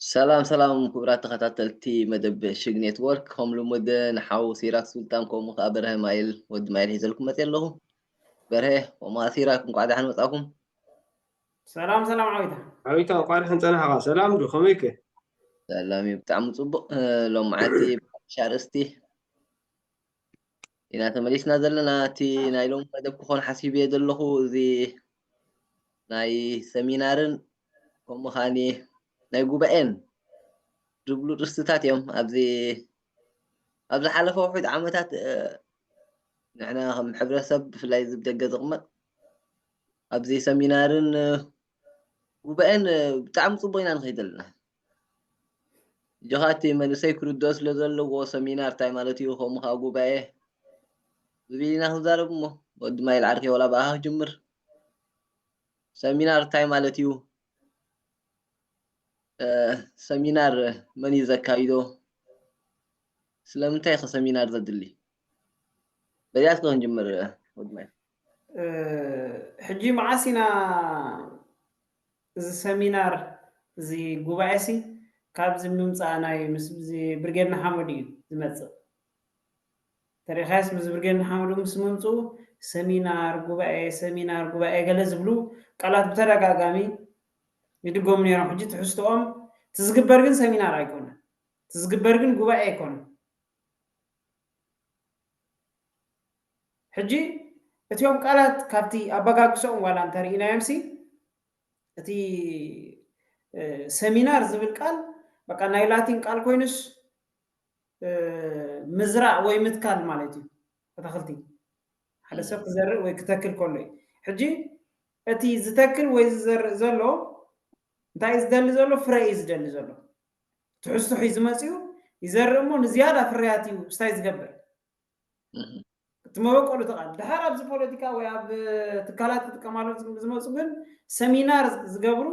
ሰላም ሰላም ክቡራት ተኸታተልቲ መደብ ሽግ ኔትወርክ፣ ከም ልሙድ ንሓው ሲራክ ሱልጣን ከምኡ ከኣ በርሀ ማይል ወዲ ማይል ሒዘልኩም መፅእ ኣለኹ። በርሀ ከምኡ ከኣ ሲራክ እንኳዕ ደሓን መጻእኩም። ሰላም ሰላም ዓዊታ። ዓዊታ እንኳዕ ደሓን ጸናሕካ። ሰላም ዶ ከመይከ? ሰላም እዩ፣ ብጣዕሚ ጽቡቕ። እ፣ ሎምዓቲ ብሓድሽ ኣርእስቲ ኢና ተመሊስና ዘለና። እቲ ናይ ሎሚ መደብ ክኾን ሓሲበ ዘለኹ እዚ ናይ ሰሚናርን ከምኡ ከኣኒ ናይ ጉባኤን ዝብሉ ርእስትታት እዮም። ኣብዚ ኣብ ዝሓለፈ ውሑድ ዓመታት እ፣ ንሕና ከም ሕብረተሰብ ብፍላይ እዚ ብደገ ዝቕመጥ ኣብዚ ሰሚናርን እ፣ ጉባኤን እ፣ ብጣዕሚ ጽቡቕ ኢና ንኸይድ ዘለና። እጆኻ እቲ መንእሰይ ክርድኦ ስለ ዘለዎ ሰሚናር እንታይ ማለት እዩ ከምኡ ከዓ ጉባኤ ዝብል ኢና ክንዛረብ እሞ ወዲ ማይል ዓርከይ ዋላ ብኣኻ ክጅምር። ሰሚናር እንታይ ማለት እዩ? እ፣ ሰሚናር መን እዩ ዘካይዶ? ስለምንታይ ከ ሰሚናር ዘድሊ? በዚኣ እስከ ክንጅምር ወዲ ማይል። ሕጂ መዓስ ኢና እዚ ሰሚናር እዚ ጉባኤ ሲ ካብዚ ምምፃእ ናይ ምስ እዚ ብርጌድ ንሓመዱ እዩ ዝመፅእ። ተሪኻስ ምስ ብርጌድ ንሓመዱ ምስ ምምፅኡ ሰሚናር ጉባኤ ሰሚናር ጉባኤ ገለ ዝብሉ ቃላት ብተደጋጋሚ ይድገሙ ነይሮም። ሕጂ ትሕዝትኦም ትዝግበር ግን ሰሚናር ኣይኮነን። ትዝግበር ግን ጉባኤ ኣይኮነን። ሕጂ እቲኦም ቃላት ካብቲ ኣበጋግሰኦም ዋላ እንተርኢናዮም ሲ እቲ ሰሚናር ዝብል ቃል በቃ ናይ ላቲን ቃል ኮይኑስ ምዝራእ ወይ ምትካል ማለት እዩ። ኣታክልቲ ሓደ ሰብ ክዘርእ ወይ ክተክል ከሎ እዩ። ሕጂ እቲ ዝተክል ወይ ዝዘርእ ዘሎ እንታይ እዩ ዝደሊ ዘሎ? ፍረ እዩ ዝደሊ ዘሎ። ትሕዝቶ ሒዙ መፅኡ ይዘርእ እሞ ንዝያዳ ፍርያት እዩ ስታይ ዝገብር። እቲ መበቆሉ ተቓል ድሓር ኣብዚ ፖለቲካ ወይ ኣብ ትካላት ክጥቀማሉ ዝመፁ ግን ሰሚናር ዝገብሩ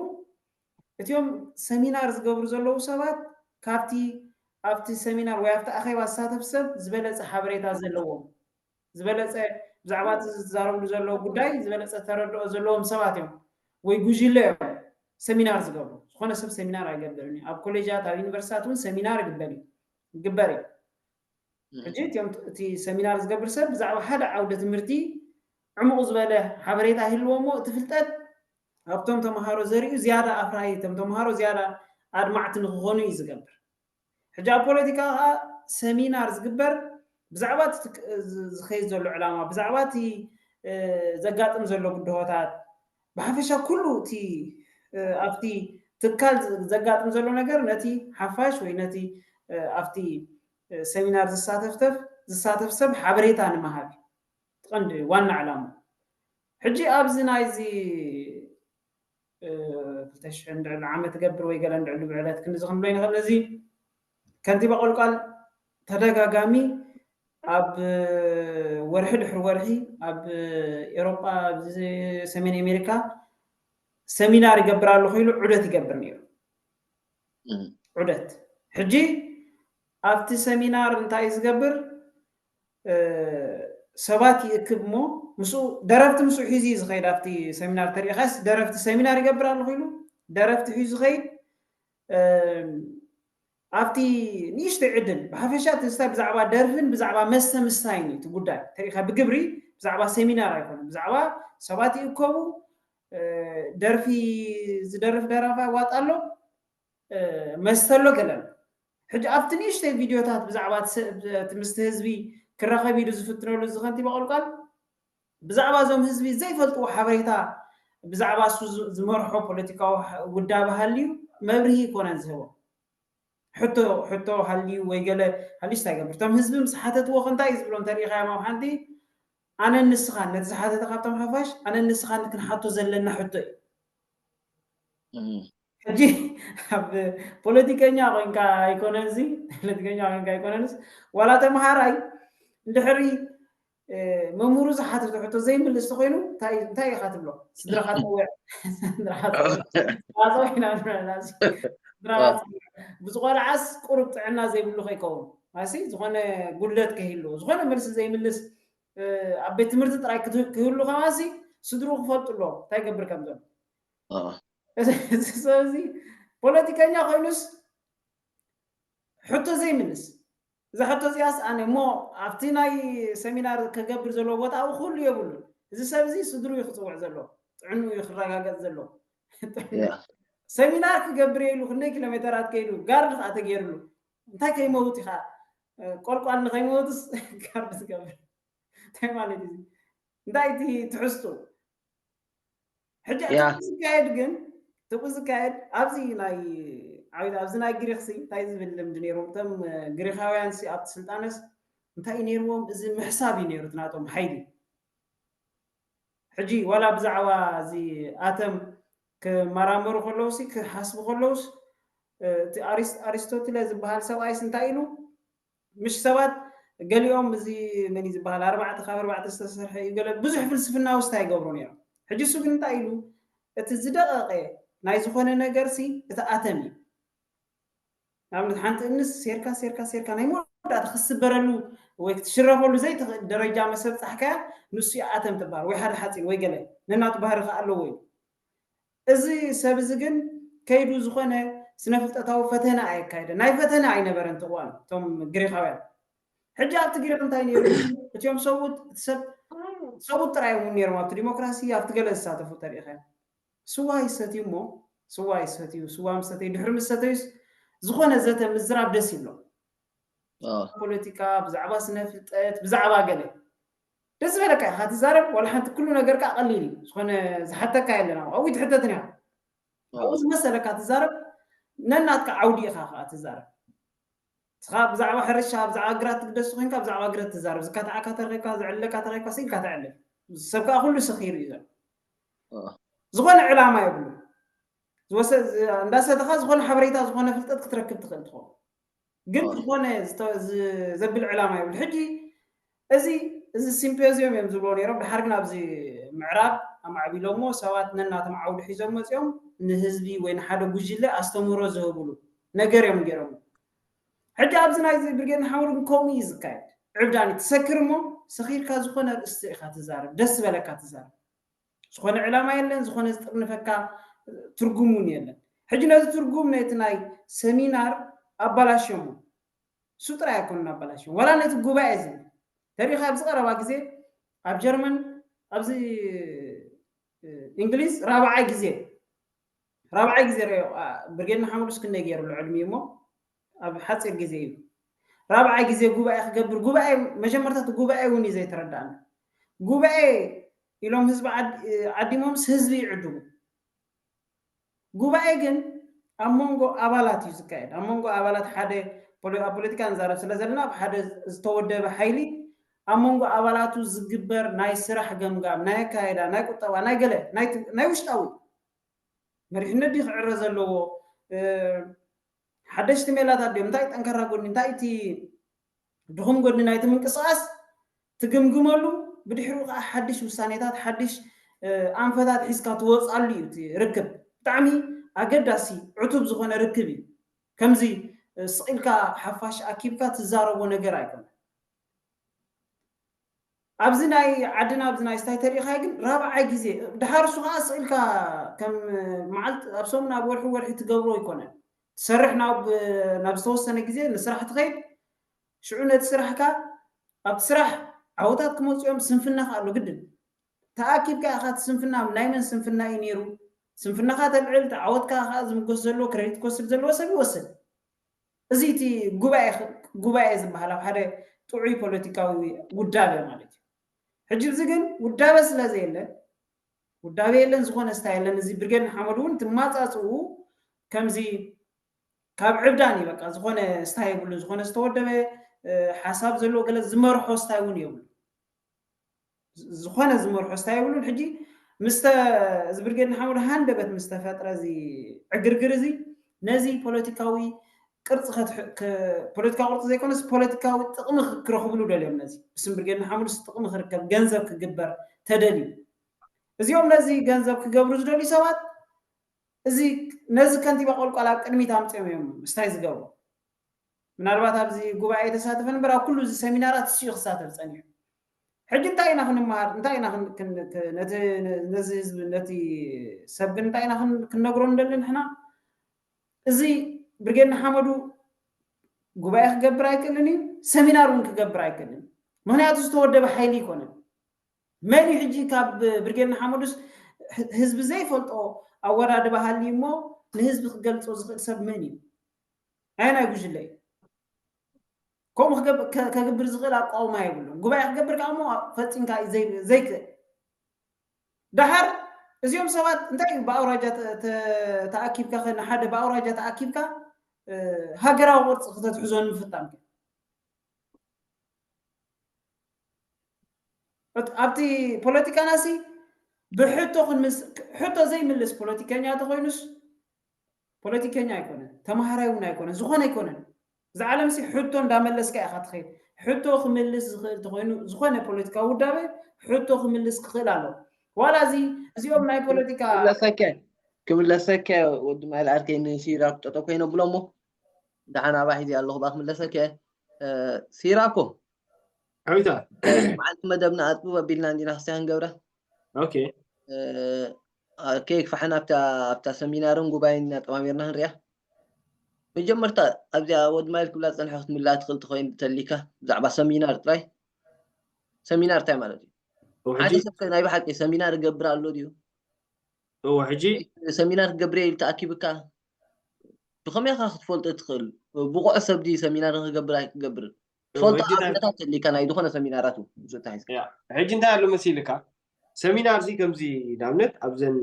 እቲኦም ሰሚናር ዝገብሩ ዘለዉ ሰባት ካብቲ ኣብቲ ሰሚናር ወይ ኣብቲ ኣኼባ ዝሳተፍ ሰብ ዝበለፀ ሓበሬታ ዘለዎም ዝበለፀ ብዛዕባ እቲ ዝዛረብሉ ዘለዉ ጉዳይ ዝበለፀ ተረድኦ ዘለዎም ሰባት እዮም ወይ ጉጅለ እዮም ሰሚናር ዝገብሩ። ዝኾነ ሰብ ሰሚናር ኣይገብርን እዩ። ኣብ ኮሌጃት ኣብ ዩኒቨርሲታት እውን ሰሚናር ይግበር እዩ ይግበር እዩ። ሕጂ እቲኦም እቲ ሰሚናር ዝገብር ሰብ ብዛዕባ ሓደ ዓውደ ትምህርቲ ዕሙቕ ዝበለ ሓበሬታ ይህልዎ እሞ እቲ ፍልጠት ኣብቶም ተምሃሮ ዘሪኡ ዝያዳ ኣፍራሂ እቶም ተምሃሮ ዝያዳ ኣድማዕቲ ንክኾኑ እዩ ዝገብር። ሕጂ ኣብ ፖለቲካ ከዓ ሰሚናር ዝግበር ብዛዕባ እቲ ትክ- ዝ- ዝኸይድ ዘሎ ዕላማ ብዛዕባ እቲ እ፣ ዘጋጥም ዘሎ ብድሆታት ብሓፈሻ ኩሉ እቲ እ፣ ኣብቲ ትካል ዝ- ዘጋጥም ዘሎ ነገር ነቲ ሓፋሽ ወይ ነቲ እ፣ ኣብቲ እ፣ ሰሚናር ዝሳተፍተፍ ዝሳተፍ ሰብ ሓበሬታ ንምሃብ እዩ። እቲ ቀንዲ ዋና ዕላማ ሕጂ ኣብዚ ናይዚ ክልተ ሽሕን ልዕሊ ዓመት ትገብር ወይ ገለ ልዕሊ ብዕለት ክንዚ ክንብሎ ይንኽእል። ነዚ ከንቲባ ቆልቋል ተደጋጋሚ ኣብ ወርሒ ድሕሪ ወርሒ ኣብ ኤሮጳ ኣብዚ ሰሜን ኣሜሪካ ሰሚናር ይገብር ኣለኹ ኢሉ ዑደት ይገብር ነይሩ። ዑደት ሕጂ ኣብቲ ሰሚናር እንታይ እዩ ዝገብር? ሰባት ይእክብ እሞ ምስኡ ደረፍቲ ምስኡ ሒዙ እዩ ዝኸይድ። ኣብቲ ሰሚናር ተሪኢኻስ ደረፍቲ ሰሚናር ይገብር ኣለኹ ኢሉ ደረፍቲ ሒዙ ዝኸይድ ኣብቲ ንእሽተይ ዕድል ብሓፈሻ እቲ ስታይ ብዛዕባ ደርፍን ብዛዕባ መስተ ምስታይን እዩ እቲ ጉዳይ ተሪኢኻ ብግብሪ ብዛዕባ ሰሚናር ኣይኮነን። ብዛዕባ ሰባት ይእከቡ ደርፊ ዝደርፍ ደራፋ ያዋጣ ኣሎ መስተ ኣሎ ገለ ኣሎ። ሕጂ ኣብቲ ንእሽተይ ቪድዮታት ብዛዕባ እቲ ምስቲ ህዝቢ ክራኸብ ኢሉ ዝፍትነሉ እዚ ከንቲባ ቆልቋል ብዛዕባ እዞም ህዝቢ ዘይፈልጥዎ ሓበሬታ ብዛዕባ እሱ ዝመርሖ ፖለቲካዊ ውዳበ ሃልዩ መብርሂ ይኮነን ዝህቦ። ሕቶ ሕቶ ሃልዩ ወይ ገለ ሃልዩስ እንታይ ይገብር? እቶም ህዝቢ ምስ ሓተትዎ ከ እንታይ እዩ ዝብሎ እንተሪኢኻዮም ኣብ ሓንቲ ኣነን ንስኻን ነቲ ዝሓተተ ካብቶም ሓፋሽ ኣነን ንስኻን ክንሓቶ ዘለና ሕቶ እዩ። ሕጂ ኣብ ፖለቲከኛ ኮይንካ ኣይኮነን እዚ ፖለቲከኛ ኮይንካ ኣይኮነንስ ዋላ ተምሃራይ እንድሕሪ መምህሩ ዝሓተቶ ሕቶ ዘይምልስ ተኮይኑ እንታይ ኢኻ ትብሎ? ስድራኻ ፀውዕ ስድራኻ ፀውዕ ኢና ንብለና ስድራኻ ፀውዕ ብዝቆልዓስ ቁሩብ ጥዕና ዘይብሉ ከይከውን ማሲ ዝኾነ ጉድለት ከይህልዎ ዝኾነ መልሲ ዘይምልስ ኣብ ቤት ትምህርቲ ጥራይ ክህሉ ከማሲ ስድሩ ክፈልጡ ኣለዎ እንታይ ገብር ከም ዘሎ። እዚ ሰብ እዚ ፖለቲከኛ ኮይኑስ ሕቶ ዘይምልስ። እዛ ሕቶ እዚኣስ ኣነ እሞ ኣብቲ ናይ ሰሚናር ክገብር ዘለዎ ቦታ ኣብኡ ክህሉ የብሉን። እዚ ሰብ እዚ ስድሩ እዩ ክፅውዕ ዘሎ፣ ጥዕኑ እዩ ክረጋገፅ ዘሎ። ሰሚናር ክገብር ኢሉ ክንደይ ኪሎ ሜተራት ከይዱ ጋርድ ከዓ ተገይርሉ እንታይ ከይመውት ኢኻ? ቆልቋል ንኸይመውትስ ጋርድ ትገብር እንታይ ማለት እዩ? እንታይ እቲ ትሕዝቱ? ሕጂ እቲ ዝካየድ ግን ትብኡ ዝካየድ ኣብዚ ናይ ዓብይቲ ኣብዚ ናይ ግሪክ ሲ እንታይ ዝብል ልምዲ ነይሮም እቶም ግሪካውያን ሲ ኣብቲ ስልጣነስ እንታይ እዩ ነይርዎም? እዚ ምሕሳብ እዩ ነይሩ እቲ ናቶም ሓይሊ። ሕጂ ዋላ ብዛዕባ እዚ ኣተም ክመራመሩ ከለውሲ ክሓስቡ ከለውስ እቲ ኣሪስቶትለ ዝበሃል ሰብኣይስ እንታይ ኢሉ? ምሽ ሰባት ገሊኦም እዚ መን እዩ ዝበሃል ኣርባዕተ ካብ ኣርባዕተ ዝተሰርሐ እዩ ገለ ብዙሕ ፍልስፍና ውስታ ይገብሩ ነይሮም። ሕጂ እሱ ግን እንታይ ኢሉ? እቲ ዝደቐቐ ናይ ዝኾነ ነገር ሲ እቲ ኣተም እዩ። ንኣብነት ሓንቲ እምንስ ሴርካ ሴርካ ሴርካ ናይ መወዳእታ ክትስበረሉ ወይ ክትሽረፈሉ ዘይትኽእል ደረጃ መሰብፃሕካያ ንሱ ኣተም ትበሃል ወይ ሓደ ሓፂን ወይ ገለ ነናቱ ባህሪ ከ ኣለዎ እዩ። እዚ ሰብ እዚ ግን ከይዱ ዝኾነ ስነ ፍልጠታዊ ፈተነ ኣየካየደ ናይ ፈተነ ኣይነበረን ትቕዋም እቶም ግሪኻውያን። ሕጂ ኣብቲ ግሪክ እንታይ ነይሩ? እቲኦም ሰብኡት ሰብ ሰብኡት ጥራይ እውን ነይሮም ኣብቲ ዲሞክራሲ ኣብቲ ገለ ዝሳተፉ ተሪኢኻ። ስዋ ይሰትዩ እሞ ስዋ ይሰትዩ ስዋ ምሰተዩ ድሕሪ ምሰተዩስ ዝኾነ ዘተ ምዝራብ ደስ ይብሎም። ፖለቲካ ብዛዕባ ስነ ፍልጠት ብዛዕባ ገለ ደስ ዝበለካ ኢኻ ትዛረብ። ዋላ ሓንቲ ኩሉ ነገርካ ቀሊል እዩ። ዝኾነ ዝሓተካ የለን ኣብኡ ትሕተትን ኢኻ ኣብኡ ዝመሰለካ ትዛረብ። ነናትካ ዓውዲ ኢኻ ከዓ ትዛረብ። ንስኻ ብዛዕባ ሕርሻ ብዛዕባ ግራት ትግደስ ኮይንካ ብዛዕባ ግረት ትዛረብ። ዝካትዓካ ተረኪብካ ዘዕልለካ ተረኪብካ ስኢልካ ተዕልል። ሰብ ከዓ ኩሉ ሰኺሩ እዩ ዘሎ። ዝኾነ ዕላማ የብሉ። እንዳሰተኻ ዝኾነ ሓበሬታ ዝኾነ ፍልጠት ክትረክብ ትኽእል ትኸውን። ግን ዝኾነ ዘብል ዕላማ የብሉ። ሕጂ እዚ እዚ ሲምፖዚዮም እዮም ዝብሎ ነይሮም። ድሓር ግን ኣብዚ ምዕራብ ኣማዕቢሎሞ ሰባት ነናቶም ዓውዲ ሒዞም መፂኦም ንህዝቢ ወይ ንሓደ ጉጅለ ኣስተምህሮ ዝህብሉ ነገር እዮም ገይሮም። ሕጂ ኣብዚ ናይዚ ብርጌድ ንሓመዱ ግን ከምኡ እዩ ዝካየድ። ዕብዳን ትሰክር እሞ ሰኺርካ ዝኾነ ርእስቲ ኢኻ ትዛረብ፣ ደስ ዝበለካ ትዛረብ። ዝኾነ ዕላማ የለን፣ ዝኾነ ዝጥርንፈካ ትርጉም እውን የለን። ሕጂ ነዚ ትርጉም ነቲ ናይ ሰሚናር ኣባላሽዮሞ። እሱ ጥራይ ኣይኮኑን ኣባላሽዮም ዋላ ነቲ ጉባኤ እዚ ተሪኻ ኣብዚ ቀረባ ግዜ ኣብ ጀርመን ኣብዚ እንግሊዝ ራብዓይ ግዜ ራብዓይ ግዜ ረዮ ብርጌድ ንሓመዱ እስክንደይ ገይሩ ልዕድሚ እሞ ኣብ ሓፂር ግዜ እዩ ራብዓይ ግዜ ጉባኤ ክገብር ጉባኤ መጀመርታ እቲ ጉባኤ እውን እዩ ዘይተረዳእና ጉባኤ ኢሎም ህዝቢ ዓዲሞምስ ህዝቢ ይዕድሙ ጉባኤ ግን ኣብ መንጎ ኣባላት እዩ ዝካየድ ኣብ መንጎ ኣባላት ሓደ ኣብ ፖለቲካ ንዛረብ ስለ ዘለና ኣብ ሓደ ዝተወደበ ሓይሊ ኣብ መንጎ ኣባላቱ ዝግበር ናይ ስራሕ ገምጋም ናይ ኣካየዳ ናይ ቁጠባ ናይ ገለ ናይ ውሽጣዊ መሪሕነት ድዩ ክዕረ ዘለዎ ሓደሽቲ ሜላታት ድዮም እንታይ ጠንካራ ጎድኒ እንታይ እቲ ድኹም ጎድኒ ናይቲ ምንቅስቃስ ትግምግመሉ ብድሕሪኡ ከዓ ሓድሽ ውሳኔታት ሓድሽ ኣንፈታት ሒዝካ ትወፅኣሉ እዩ እቲ ርክብ ብጣዕሚ ኣገዳሲ ዕቱብ ዝኾነ ርክብ እዩ ከምዚ ስቂልካ ሓፋሽ ኣኪብካ ትዛረቦ ነገር ኣይኮነ ኣብዚ ናይ ዓድና ኣብዚ ናይ ስታይ ተሪኢኻ ግን ራብዓይ ግዜ ድሓር እሱ ከዓ ስቂልካ ከም መዓልቲ ኣብ ሰሙን ኣብ ወርሒ ወርሒ ትገብሮ ኣይኮነን ትሰርሕ ናብ ናብ ዝተወሰነ ግዜ ንስራሕ ትኸይድ ሽዑ ነቲ ስራሕካ ኣብቲ ስራሕ ዓወታት ክመፅኦም ስንፍና ከዓ ኣሎ ግድን ተኣኪብካ ኢኻ እቲ ስንፍና ናይ መን ስንፍና እዩ ነይሩ ስንፍናኻ ተልዕል ዓወትካ ከዓ ዝምጎስ ዘለዎ ክሬዲት ክወስድ ዘለዎ ሰብ ይወስድ እዚ እቲ ጉባኤ ጉባኤ ዝበሃል ኣብ ሓደ ጥዑይ ፖለቲካዊ ውዳበ ማለት እዩ ሕጂ እዚ ግን ውዳበ ስለ ዘየለ ውዳበ የለን ዝኾነ ስታ የለን እዚ ብርጌድ ንሓመዱ እውን ትማፃፅኡ ከምዚ ካብ ዕብዳን እዩ በቃ ዝኾነ ስታ የብሉ ዝኾነ ዝተወደበ ሓሳብ ዘለዎ ገለ ዝመርሖ ስታ እውን የብሉ ዝኾነ ዝመርሖ ስታ የብሉን ሕጂ ምስተ እዚ ብርጌድ ንሓመዱ ሃንደበት ምስ ተፈጥረ እዚ ዕግርግር እዚ ነዚ ፖለቲካዊ ቅርፂ ፖለቲካዊ ቅርፂ ዘይኮነስ ፖለቲካዊ ጥቕሚ ክረኽብሉ ደልዮም ነዚ ብስም ብርጌድ ንሓመዱስ ጥቕሚ ክርከብ ገንዘብ ክግበር ተደልዩ እዚኦም ነዚ ገንዘብ ክገብሩ ዝደልዩ ሰባት እዚ ነዚ ከንቲባ ቆልቋል ኣብ ቅድሚት ኣምፅኦም እዮም ስታይ ዝገብሩ ምናልባት ኣብዚ ጉባኤ ተሳተፈ እምበር ኣብ ኩሉ እዚ ሰሚናራት እሱ እዩ ክሳተፍ ፀኒሑ ሕጂ እንታይ ኢና ክንመሃር እንታይ ኢና ነዚ ህዝቢ ነቲ ሰብ ግን እንታይ ኢና ክንነግሮ ንደሊ ንሕና እዚ ብርጌድ ንሓመዱ ጉባኤ ክገብር ኣይክእልን እዩ፣ ሰሚናር እውን ክገብር ኣይክእልን። ምክንያቱ ዝተወደበ ሓይሊ ኣይኮነን። መን እዩ ሕጂ ካብ ብርጌድ ንሓመዱስ ህዝቢ ዘይፈልጦ ኣወዳድባ ሃልዩ እሞ ንህዝቢ ክገልጾ ዝኽእል ሰብ መን እዩ? ኣየናይ ጉጅለ እዩ? ከምኡ ከግብር ዝኽእል ኣቃውማ የብሉን። ጉባኤ ክገብር ከዓ እሞ ፈጺምካ እዩ ዘይክእል። ደሓር እዚኦም ሰባት እንታይ እዩ ብኣውራጃ ተኣኪብካ ንሓደ ብኣውራጃ ተኣኪብካ ሃገራዊ ቅርፂ ክተትሕዞ ንምፍታን ኣብቲ ፖለቲካና ሲ ብሕቶ ክንምስ ሕቶ ዘይምልስ ፖለቲከኛ ተኮይኑስ ፖለቲከኛ ኣይኮነን፣ ተማሃራይ እውን ኣይኮነን፣ ዝኾነ ኣይኮነን። እዚ ዓለም ሲ ሕቶ እንዳመለስካ ኢኻ ትኸይድ። ሕቶ ክምልስ ዝኽእል ተኮይኑ ዝኾነ ፖለቲካዊ ውዳበ ሕቶ ክምልስ ክኽእል ኣሎ። ዋላ እዚ እዚኦም ናይ ፖለቲካ ክምለሰከ ክምለሰከ ወዲ ማይል ዓርከይ ንሲራክ ጠጠው ኮይነ ብሎሞ ደሓን ኣባ ሒዚ ኣለኹ ባ ክምለሰከ ሲራኮ ኣዊታ መዓልቲ መደብና ኣጥብብ ኣቢልና እንዲና ክስቲ ክንገብረ ኦኬ ኦኬ ክፋሕና ኣብታ ኣብታ ሰሚናርን ጉባኤን ኢና ጠማሚርና ክንሪኣ መጀመርታ ኣብዚኣ ወዲ ማይል ክብላ ዝፀንሐ ክትምላ ትኽእል ትኾይን ተሊካ ብዛዕባ ሰሚናር ጥራይ ሰሚናር እንታይ ማለት እዩ ሓደ ሰብ ናይ ብሓቂ ሰሚናር ይገብር ኣሎ ድዩ እዎ ሕጂ ሰሚናር ክገብር ኢሉ ተኣኪብካ ብኸመይ ኢኻ ክትፈልጦ ትኽእል ብቑዕ ሰብ ድዩ ሰሚናር ክገብር ኣይክገብርን ትፈልጦ ኣብነታት ተሊካ ናይ ዝኾነ ሰሚናራት እዩ ሕጂ እንታይ ኣሎ መሲልካ ሰሚናር እዚ ከምዚ ንኣብነት ኣብዘን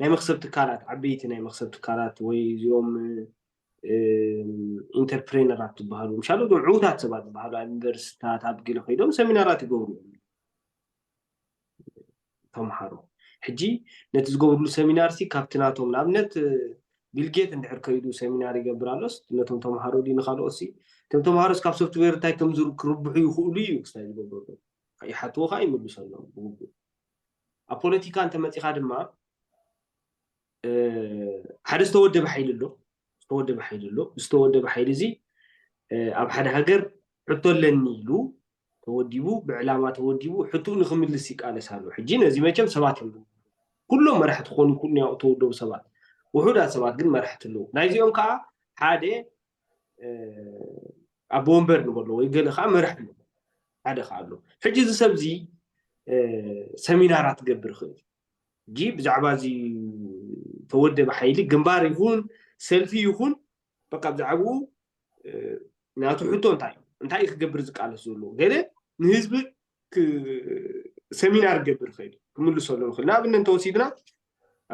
ናይ መክሰብ ትካላት ዓበይቲ ናይ መክሰብ ትካላት ወይ እዚኦም ኢንተርፕሬነራት ዝበሃሉ ምሻሉ እዞም ዕዉታት ሰባት ዝበሃሉ ኣብ ዩኒቨርሲቲታት ኣብ ገለ ከይዶም ሰሚናራት ይገብሩ እዮም ተምሃሮ ሕጂ ነቲ ዝገብርሉ ሰሚናር ሲ ካብቲ ናቶም ንኣብነት ቢልጌት እንድሕር ከይዱ ሰሚናር ይገብር ኣሎስ ነቶም ተምሃሮ ድዩ ንካልኦት ሲ እቶም ተምሃሮስ ካብ ሶፍትዌር እንታይ ከም ክርብሑ ይኽእሉ እዩ ክስታይ ዝገብረሎም ይሓትዎ ከዓ ይምልሰሎም ብግቡእ ኣብ ፖለቲካ እንተመፂኻ ድማ ሓደ ዝተወደበ ሓይሊ ኣሎ ዝተወደበ ሓይሊ ኣሎ ዝተወደበ ሓይሊ እዚ ኣብ ሓደ ሃገር ሕቶ ኣለኒ ኢሉ ተወዲቡ ብዕላማ ተወዲቡ ሕትኡ ንክምልስ ይቃለስ ኣሎ ሕጂ ነዚ መቸም ሰባት እዮም ኩሎም መራሕቲ ክኾኑ ይክእሉ እዮም ተወደቡ ሰባት ውሑዳት ሰባት ግን መራሕቲ ኣለዉ ናይዚኦም ከዓ ሓደ ኣቦ ወንበር ንበሎ ወይ ገለ ከዓ መራሒ ንበሎ ሓደ ከዓ ኣሎ ሕጂ እዚ ሰብ እዚ ሰሚናራት ክገብር ይኽእል ሕጂ ብዛዕባ እዚ ተወደበ ሓይሊ ግንባር ይኹን ሰልፊ ይኹን በቃ ብዛዕባኡ ናቱ ሕቶ እንታይ እዩ እንታይ እዩ ክገብር ዝቃለስ ዘሎ ገለ ንህዝቢ ሰሚናር ክገብር ይኽእል ክምልሰሎም ይኽእል ንኣብነት እንተወሲድና